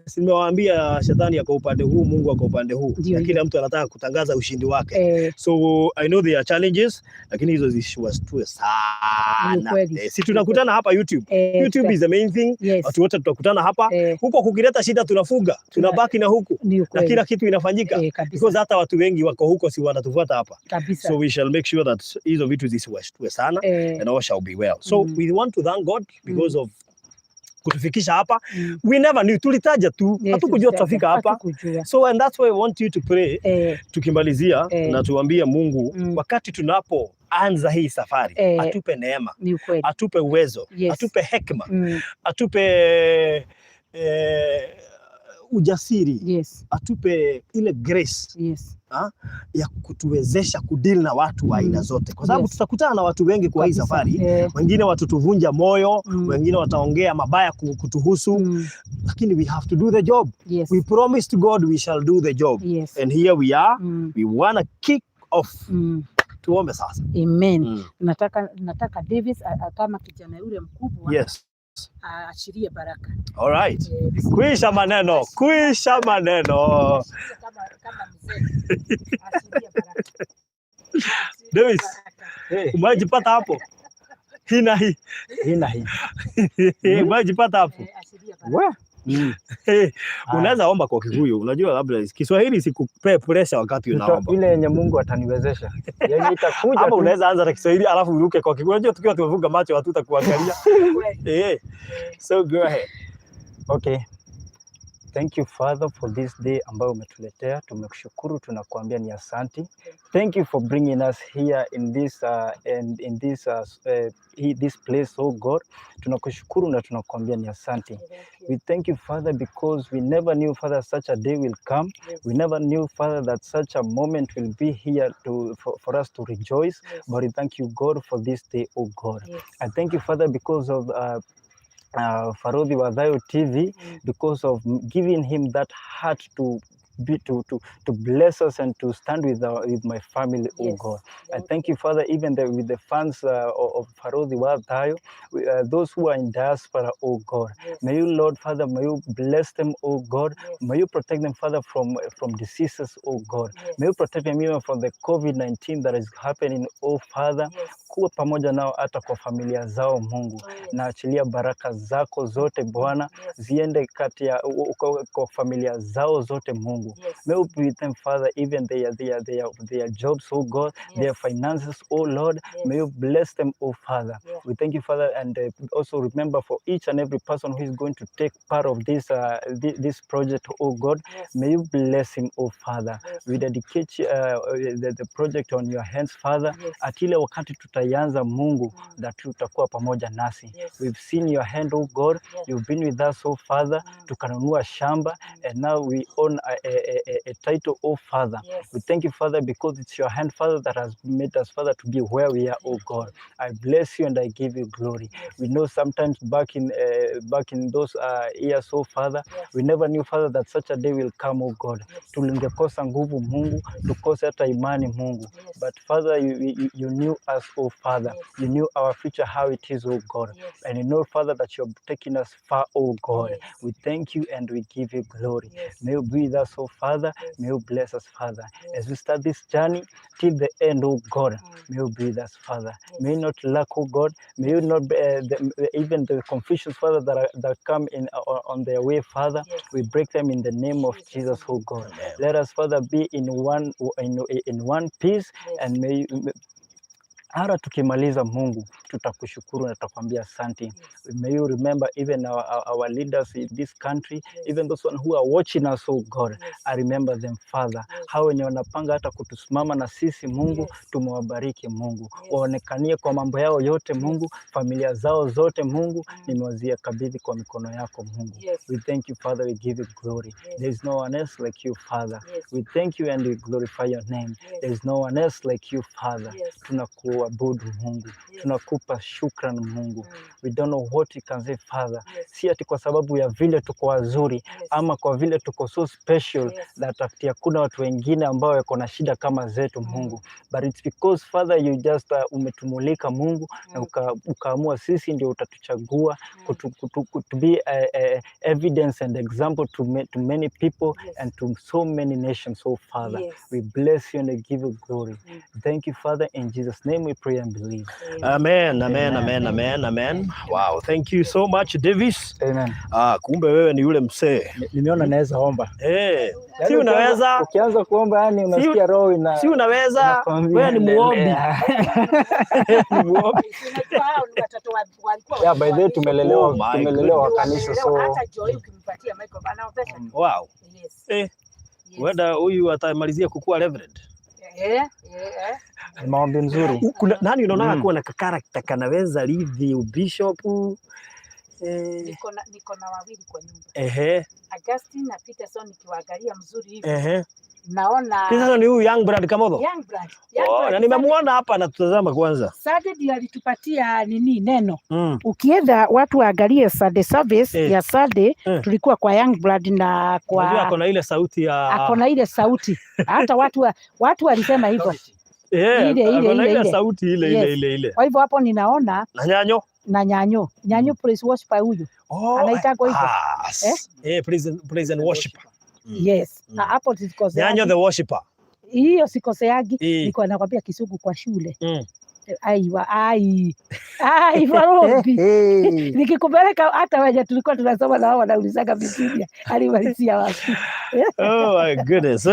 Speaker 1: si nimewaambia shetani ako upande huu, Mungu ako upande huu,
Speaker 2: Ndio
Speaker 1: na kila mtu anataka kutangaza ushindi wake. So I know there are challenges, lakini hizo zisiwashtue sana.
Speaker 2: Kweli.
Speaker 1: Si tunakutana hapa YouTube. YouTube is the main thing. Watu wote tutakutana hapa. Huko kukileta shida tunafuga, tunabaki na huku
Speaker 2: Ni
Speaker 1: na
Speaker 2: ukweli.
Speaker 1: kila kitu inafanyika.
Speaker 2: Kabisa.
Speaker 1: Because hata watu wengi wako huko si wanatufuata hapa.
Speaker 2: Kabisa.
Speaker 1: So we shall make sure that hizo vitu zisiwashtue sana and all shall be well. So we want to thank God because of kutufikisha hapa. We never knew, tulitaja tu, hatukujua tutafika hapa.
Speaker 2: Hatukujua.
Speaker 1: So and that's why I want you to pray tukimalizia na tuambie Mungu wakati tunapoanza hii safari atupe neema,
Speaker 2: Ni ukweli.
Speaker 1: atupe uwezo, atupe hekima, atupe ujasiri, atupe ile grace ya kutuwezesha kudeal na watu wa aina zote, kwa sababu tutakutana na watu wengi kwa hii safari. Wengine watatuvunja moyo, wengine wataongea mabaya kutuhusu, lakini we have to do the job. We promised God we shall do the job. And here we are. We wanna kick off. Tuombe sasa.
Speaker 2: Amen. Nataka Davis kama kijana yule mkubwa aashirie baraka.
Speaker 1: All right. Kuisha maneno, kuisha maneno.
Speaker 2: Aashirie kama mzee. Aashirie baraka. Aashirie
Speaker 1: Davis.
Speaker 2: baraka.
Speaker 3: Hey,
Speaker 1: Umejipata hapo? Hii na hii.
Speaker 3: Hii na hii.
Speaker 1: Umejipata hapo?
Speaker 2: Ashiria baraka.
Speaker 3: We.
Speaker 1: Hey, unaweza omba kwa Kikuyu. Unajua labda Kiswahili sikupee pressure wakati unaomba.
Speaker 3: Ile yenye Mungu ataniwezesha. Yenye itakuja
Speaker 1: Ama
Speaker 3: tu.
Speaker 1: unaweza anza na Kiswahili alafu uruke kwa Kikuyu. Unajua tukiwa tumefunga macho hatutakuangalia. So go ahead.
Speaker 3: Okay. Thank you, Father, for this day ambayo umetuletea. Tumekushukuru, tunakuambia ni asanti. Thank you for bringing us here in this and in this this place, oh God. Tunakushukuru na tunakuambia ni asanti. We thank you, Father, because we never knew, Father, such a day will come. We never knew, Father, that such a moment will be here for us to rejoice. But we thank you, God, for this day, oh God. I thank you, Father, because of Farodhi wa Thayu TV, because of giving him that heart to be to bless us and to stand with my family, oh God. I thank you, Father, even with the fans of Farodhi wa Thayu, those who are in diaspora, oh God. May you, Lord, Father, may you bless them, oh God. May you protect them, Father, from diseases, oh God. May you protect them even from the COVID-19 that is happening, oh Father. Kuwa pamoja nao hata kwa familia zao, Mungu. Na achilia baraka zako zote, Bwana, ziende kati ya kwa familia zao zote, Mungu. May you be with them, Father, even their jobs, oh God, their finances, oh Lord. May you bless them, oh Father. We thank you, Father, and also remember for each and every person who is going to take part of this project, oh God. May you bless him, oh Father. We dedicate the project on your hands, Father. At ile wakati tutaianza, Mungu, that utakuwa pamoja nasi. We've seen your hand, oh God. You've been with us, oh Father. Tukanunua shamba, and now we own a title, oh Father. We thank you, Father, because it's your hand, Father, that has made us, Father, to be where we are, oh God. I bless you and I give you glory. We know sometimes back in those years, oh Father, we never knew, Father, that such a day will come, oh God. Tulingekosa nguvu, Mungu, tukose hata imani, Mungu. But Father, you knew us, oh Father. You knew our future, how it is, oh God. And you know, Father, that you're taking us far, oh God. We thank you and we give you glory. May you be with us, oh Father. May you bless us, Father. As we start this journey till the end, oh God, may you be with us, Father. May you not lack, oh God. May you not, even the confusions, Father, that come in on their way, Father, we break them in the name of Jesus, oh God.
Speaker 1: Amen.
Speaker 3: Let us, Father, be in one piece and may hata tukimaliza, Mungu, tutakushukuru na tutakwambia asante. May you remember even our leaders in this country, even those one who are watching us, oh God. I remember them, Father. Hao wenye wanapanga hata kutusimama na sisi, Mungu, tumewabariki, Mungu. Waonekanie kwa mambo yao yote, Mungu, familia zao zote, Mungu, nimewazikabidhi kwa mikono yako, Mungu. We thank you, Father, we give you glory. There is no one else like you, Father. We thank you and we glorify your name. There is no one else like you, Father. Tunakuabudu, Mungu. Tunakupa shukran, Mungu. We don't know what we can say, Father. Si ati kwa sababu ya vile tuko wazuri ama kwa vile tuko so special that ati hakuna watu wengine ambao wako na shida kama zetu, Mungu. But it's because, Father, you just umetumulika, Mungu, na ukaamua sisi ndio utatuchagua to be a evidence and example to many people and to so many nations, oh Father. We bless you and I give you glory. Thank you, Father. In Jesus' name we pray and believe.
Speaker 1: Amen, amen,
Speaker 3: Amen.
Speaker 1: Amen, amen, amen. Wow, thank you so much, Davis.
Speaker 3: Amen.
Speaker 1: Ah, kumbe wewe ni yule msee.
Speaker 3: Nimeona naweza omba.
Speaker 1: Eh,
Speaker 3: Yaani
Speaker 1: si unaweza,
Speaker 3: ukianza kuomba yani unasikia roho ina
Speaker 1: si unaweza,
Speaker 3: inakwambia
Speaker 1: wewe ni muombi.
Speaker 3: endelea.
Speaker 1: Ni muombi.
Speaker 2: Unajua hao ni watoto walikuwa
Speaker 3: Yeah, by the way
Speaker 2: watoto wa
Speaker 3: tumelelewa
Speaker 1: Oh my
Speaker 3: tumelelewa
Speaker 2: Ndio
Speaker 3: kanisa,
Speaker 2: wamelelewa.
Speaker 3: so
Speaker 2: Hata Joy ukimpatia microphone anaombesha.
Speaker 1: Wow.
Speaker 2: Yes.
Speaker 1: Huenda huyu atamalizia kukuwa reverend.
Speaker 2: Eh.
Speaker 3: Ni maombi mzuri.
Speaker 1: Kuna nani unaona kuwa na character kanaweza rithi ubishop?
Speaker 2: Niko na wawili kwa nyumba. Augustine na Peterson, nikiwaangalia mzuri hivi naona
Speaker 1: Sasa ni huyu Young Brad Kamotho.
Speaker 2: Young Brad. Young
Speaker 1: Oh,
Speaker 2: Brad.
Speaker 1: na nimemuona hapa anatutazama kwanza.
Speaker 2: Sunday ndio alitupatia nini neno.
Speaker 4: Ukienda watu waangalie Sunday service ya Sunday, tulikuwa kwa Young Blood na
Speaker 1: Unajua
Speaker 4: kwa
Speaker 1: ako na ile sauti ya
Speaker 4: ako na ile sauti, hata watu walisema hivyo. Ile,
Speaker 1: ako na
Speaker 4: ile,
Speaker 1: ile
Speaker 4: ile.
Speaker 1: sauti ile ile
Speaker 4: Yes.
Speaker 1: ile ile.
Speaker 4: Kwa hivyo hapo ninaona
Speaker 1: Na nyanyo.
Speaker 4: Na nyanyo nyanyo praise worship huyu
Speaker 1: Oh,
Speaker 4: anaitagwa hivyo.
Speaker 1: ah,
Speaker 4: Eh?
Speaker 1: praise and worship.
Speaker 4: Yes. Na hapo sikoseagi.
Speaker 1: Nyanyo the worshipper.
Speaker 4: Hiyo sikoseagi.
Speaker 1: Eh.
Speaker 4: Niko nakwambia Kisugu kwa shule.
Speaker 2: Aiwa, ai ai, Barothi, nikikupeleka hata wenye tulikuwa tunasoma na wao wanaulizaga Virginia alimalizia wapi?
Speaker 1: Oh my goodness.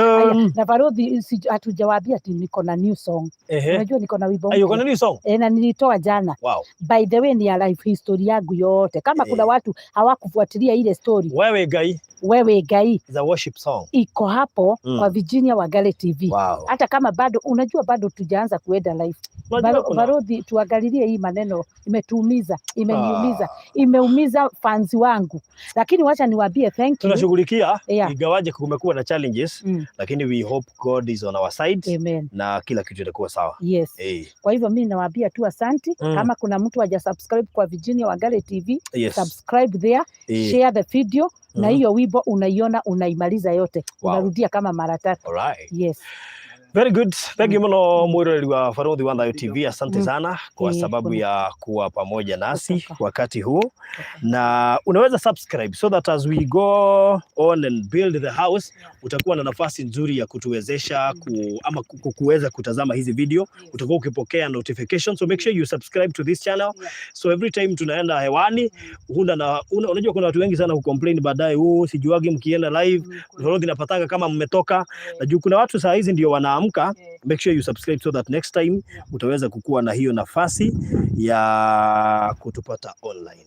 Speaker 2: Na Barothi, hatujawaambia ati niko na new song. Unajua niko na wimbo
Speaker 1: Ayo, kuna new song?
Speaker 2: Eh, na nilitoa jana. By the way, ni ya life history yangu yote. Kama kuna watu hawakufuatilia ile story.
Speaker 1: Wewe Ngai.
Speaker 2: Wewe Ngai.
Speaker 1: The worship song.
Speaker 2: Iko hapo kwa Virginia Wangari TV.
Speaker 1: Wow.
Speaker 2: Hata kama bado unajua bado tujaanza kuenda live. Barothi, tuangalilie hii maneno imetuumiza, imeniumiza, imeumiza fans wangu. Lakini wacha niwaambie thank you.
Speaker 1: Tunashughulikia, ingawaje kumekuwa na challenges, lakini we hope God is on our side.
Speaker 2: Amen.
Speaker 1: Na kila kitu itakuwa sawa.
Speaker 2: Yes. Kwa hivyo mimi nawaambia tu asante. Kama kuna mtu hajasubscribe kwa Virginia Wangari TV, subscribe there, share the video. Na hiyo wimbo unaiona unaimaliza yote. Unarudia kama mara tatu.
Speaker 1: All right.
Speaker 2: Yes.
Speaker 1: Very good. Thank you muno mwiroreri wa Barothi wa Thayu TV. Asante sana kwa sababu ya kuwa pamoja nasi wakati huu. Na unaweza subscribe so that as we go on and build the house, utakuwa na nafasi nzuri ya kutuwezesha ama kuweza kutazama hizi video. Utakuwa ukipokea notification. So make sure you subscribe to this channel. So every time tunaenda hewani, unajua kuna watu wengi sana hucomplain baadaye, sijuagi mkienda live, Barothi napatanga kama mmetoka. Najua kuna watu saa hizi ndio wana amka. Make sure you subscribe so that next time utaweza kukua na hiyo nafasi ya kutupata online.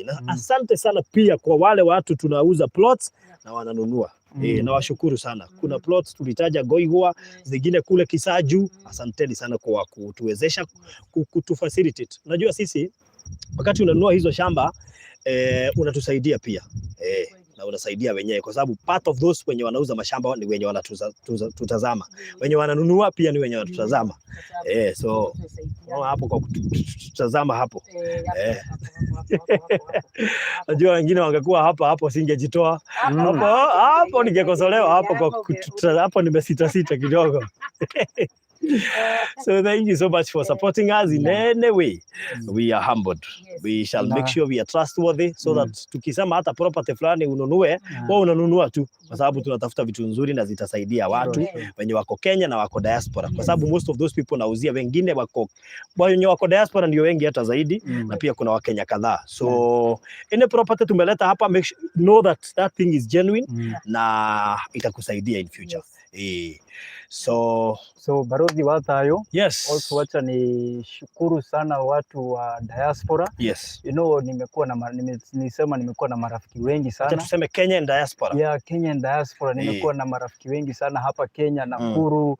Speaker 1: Na asante sana pia kwa wale watu tunauza plots na wananunua. Nawashukuru sana. Kuna plots tulitaja Goigwa, zingine kule Kisaju. Asanteni sana kwa kutuwezesha, kutufacilitate. Unajua sisi wakati unanunua hizo shamba, unatusaidia pia. Na unasaidia wenyewe kwa sababu part of those wenye wanauza mashamba ni wenye wanatutazama. Wenye wananunua pia ni wenye wanatutazama. So hapo kwa kututazama hapo. Najua wengine wangekuwa hapa hapo singejitoa. Hapo hapo ningekosolewa hapo kwa kututazama hapo, nimesita sita kidogo. So thank you so much for supporting us in any way. We are humbled. We shall make sure we are trustworthy so that tukisema hata property fulani ununue, wewe unanunua tu kwa sababu tunatafuta vitu nzuri na zitasaidia watu wenye wako Kenya na wako diaspora. Kwa sababu most of those people nauzia wengine wako wenye wako diaspora ndio wengi hata zaidi, na pia kuna Wakenya kadhaa. So any property tumeleta hapa, make sure, know that that thing is genuine na itakusaidia in future. So
Speaker 3: Barothi wa Thayu.
Speaker 1: Yes.
Speaker 3: Also wacha ni shukuru sana watu wa diaspora.
Speaker 1: Yes.
Speaker 3: You know, nimekuwa na nilisema nimekuwa na marafiki wengi sana.
Speaker 1: Acha tuseme Kenya and diaspora.
Speaker 3: Yeah, Kenya and diaspora. Nimekuwa na marafiki wengi sana hapa Kenya, Nakuru,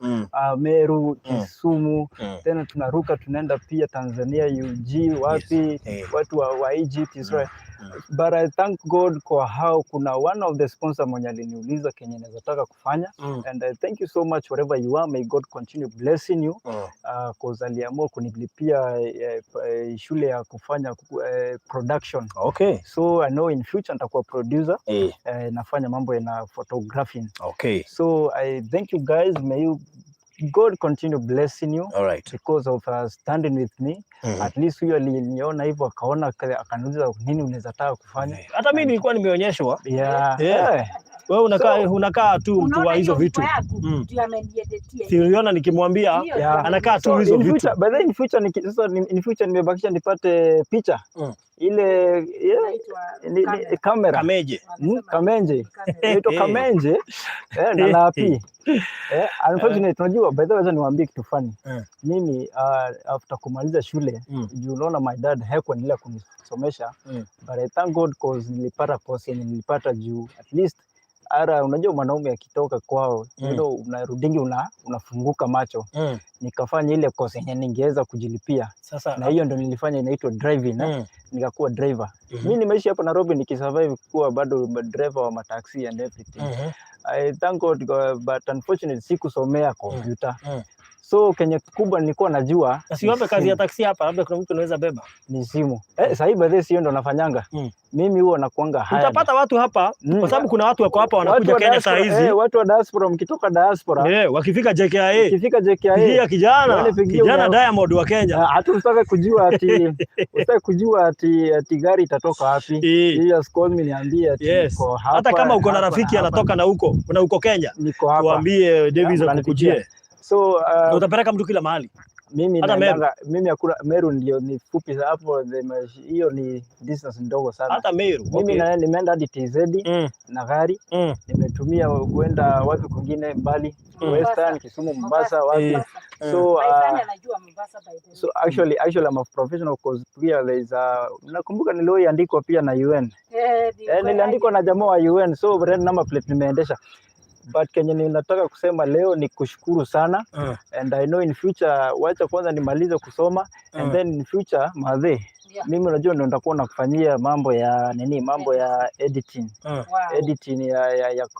Speaker 3: Meru, Kisumu. Tena tunaruka tunaenda pia Tanzania, UG, wapi, watu wa Egypt, Israel. But I thank God kwa hao kuna one of the sponsor mwenye aliniuliza Kenya naweza taka kufanya. And I thank you so much wherever you are. May God continue blessing you. Cause aliamua kunilipia shule ya kufanya production.
Speaker 1: Okay.
Speaker 3: So I know in future nitakuwa producer. Nafanya mambo ya photography.
Speaker 1: Okay.
Speaker 3: So I thank you guys. May you God continue blessing you.
Speaker 1: All right.
Speaker 3: Because of standing with me. At least huyo aliniona hivyo akaona akaniuliza nini unaweza taka kufanya.
Speaker 1: Hata mimi nilikuwa nimeonyeshwa.
Speaker 3: Yeah.
Speaker 1: Wewe unakaa tu mtu wa hizo vitu. Siuliona nikimwambia anakaa tu hizo vitu.
Speaker 3: By the way, in future sasa in future nimebakisha nipate picha. Ile kamera.
Speaker 1: Kamenje.
Speaker 3: Kamenje. Inaitwa Kamenje. Na lapi. Unfortunately unajua by the way niwaambie kitu funny. Mimi after kumaliza shule, you know my dad hakuendelea kunisomesha. But I thank God cause nilipata course yenye nilipata juu at least ara unajua mwanaume akitoka kwao, you know unarudingi unafunguka macho. Nikafanya ile course yenye ningeweza kujilipia.
Speaker 1: Sasa
Speaker 3: na hiyo ndio nilifanya inaitwa driving. Nikakuwa driver. Mimi nimeishi hapa Nairobi nikisurvive kuwa bado driver wa mataxi and everything. I thank God, but unfortunately sikusomea computer. So kenye kubwa nilikuwa najua
Speaker 1: Usiwape kazi ya taxi hapa, labda kuna mtu anaweza beba.
Speaker 3: Ni simu. Sasa hivi by the way ndo nafanyanga. Mimi huwa nakuanga haya.
Speaker 1: Utapata watu hapa kwa sababu kuna watu wako hapa wanakuja Kenya saa hizi.
Speaker 3: Watu wa diaspora mkitoka diaspora.
Speaker 1: Wakifika JKIA.
Speaker 3: Wakifika JKIA.
Speaker 1: Pigia kijana Diamond wa Kenya.
Speaker 3: Hata usitake kujua ati usitake kujua ati gari itatoka wapi. You just call me niambie ati niko hapa.
Speaker 1: Hata kama uko na rafiki anatoka na huko, na uko Kenya.
Speaker 3: Niko hapa.
Speaker 1: Tuambie Davis akukujie.
Speaker 3: So
Speaker 1: utapeleka mtu kila mahali.
Speaker 3: Mimi
Speaker 1: Hata Meru.
Speaker 3: Naendanga, mimi hakuna Meru ndio ni fupi hapo, hiyo ni distance ndogo sana.
Speaker 1: Hata Meru.
Speaker 3: Mimi nimeenda hadi TZ na gari, nimetumia kuenda wapi kwingine mbali, Western, Kisumu, Mombasa, wapi. So
Speaker 2: Anajua Mombasa, by the way.
Speaker 3: So actually I'm a professional, 'cause pia there is a, nakumbuka niliandikwa pia na UN.
Speaker 2: Eh, ni
Speaker 3: Eh,
Speaker 2: kweli.
Speaker 3: niliandikwa na jamaa wa UN, so red number plate nimeendesha. But kenye ninataka kusema leo ni kushukuru sana and I know in future, wacha kwanza nimalize kusoma and then in future, madhe, mimi unajua ndio nitakuwa nakufanyia mambo ya nini, mambo ya editing, editing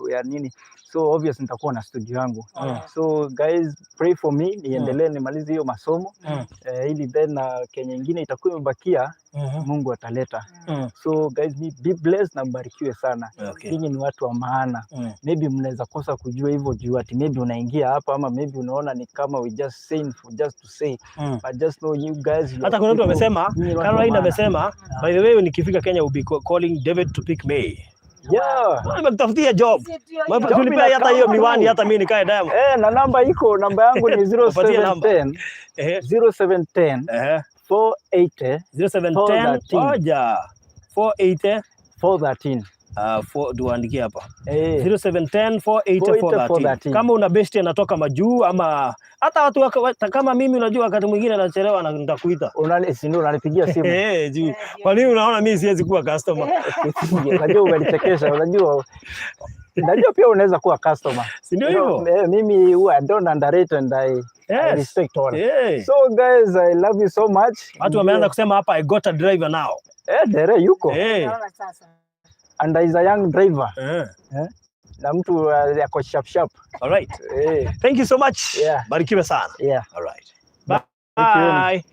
Speaker 3: ya nini, so obvious nitakuwa na studio yangu. So guys, pray for me niendelee, nimalize hiyo masomo ili then na Kenya ingine itakuwa imebakia, Mungu ataleta. So guys, be blessed na mbarikiwe sana. Nyinyi ni watu wa maana. Maybe mnaweza kosa kujua hivyo juu ati maybe unaingia hapa ama maybe unaona ni kama we just saying for just to say, but just know you guys, you
Speaker 1: Hata
Speaker 3: are
Speaker 1: kuna mtu
Speaker 3: people-
Speaker 1: amesema,
Speaker 3: nyinyi ni watu wa
Speaker 1: Caroline
Speaker 3: maana.
Speaker 1: amesema, "By the way, nikifika Kenya will be calling David to pick me." Nimekutafutia job.
Speaker 2: Si ndio
Speaker 1: Job.
Speaker 2: hiyo?
Speaker 1: Tulipea hata hiyo
Speaker 3: Inakaa
Speaker 1: miwani
Speaker 3: tu.
Speaker 1: hata mimi nikae Diamond.
Speaker 3: Eh, na namba iko, namba yangu ni
Speaker 1: Upatie namba.
Speaker 3: 0710 0710 480
Speaker 1: 0710
Speaker 3: 413.
Speaker 1: Moja 480
Speaker 3: 413.
Speaker 1: Tuandikie hapa.
Speaker 3: Eh,
Speaker 1: 0710 480 413.
Speaker 3: 413.
Speaker 1: Kama una besti anatoka majuu ama hata watu kama mimi, unajua wakati mwingine anachelewa na nitakuita.
Speaker 3: Si ndio unanipigia simu?
Speaker 1: Eh, juu. Kwa nini unaona mimi siwezi kuwa customer?
Speaker 3: Unajua umenichekesha, unajua najua pia unaweza kuwa customer.
Speaker 1: Si ndio
Speaker 3: You know,
Speaker 1: hivyo?
Speaker 3: eh, mimi huwa I don't underrate and I respect all. So guys, I love you so much.
Speaker 1: Watu wameanza kusema hapa, "I got a driver now."
Speaker 3: Eh, dere yuko
Speaker 2: Naona sasa.
Speaker 3: And is a young driver na mtu ako sharp sharp.
Speaker 1: All right.
Speaker 3: Eh,
Speaker 1: Thank you so much.
Speaker 3: Yeah.
Speaker 1: Barikiwe sana.
Speaker 3: Yeah.
Speaker 1: All right.
Speaker 3: Barikiweni.
Speaker 1: Bye.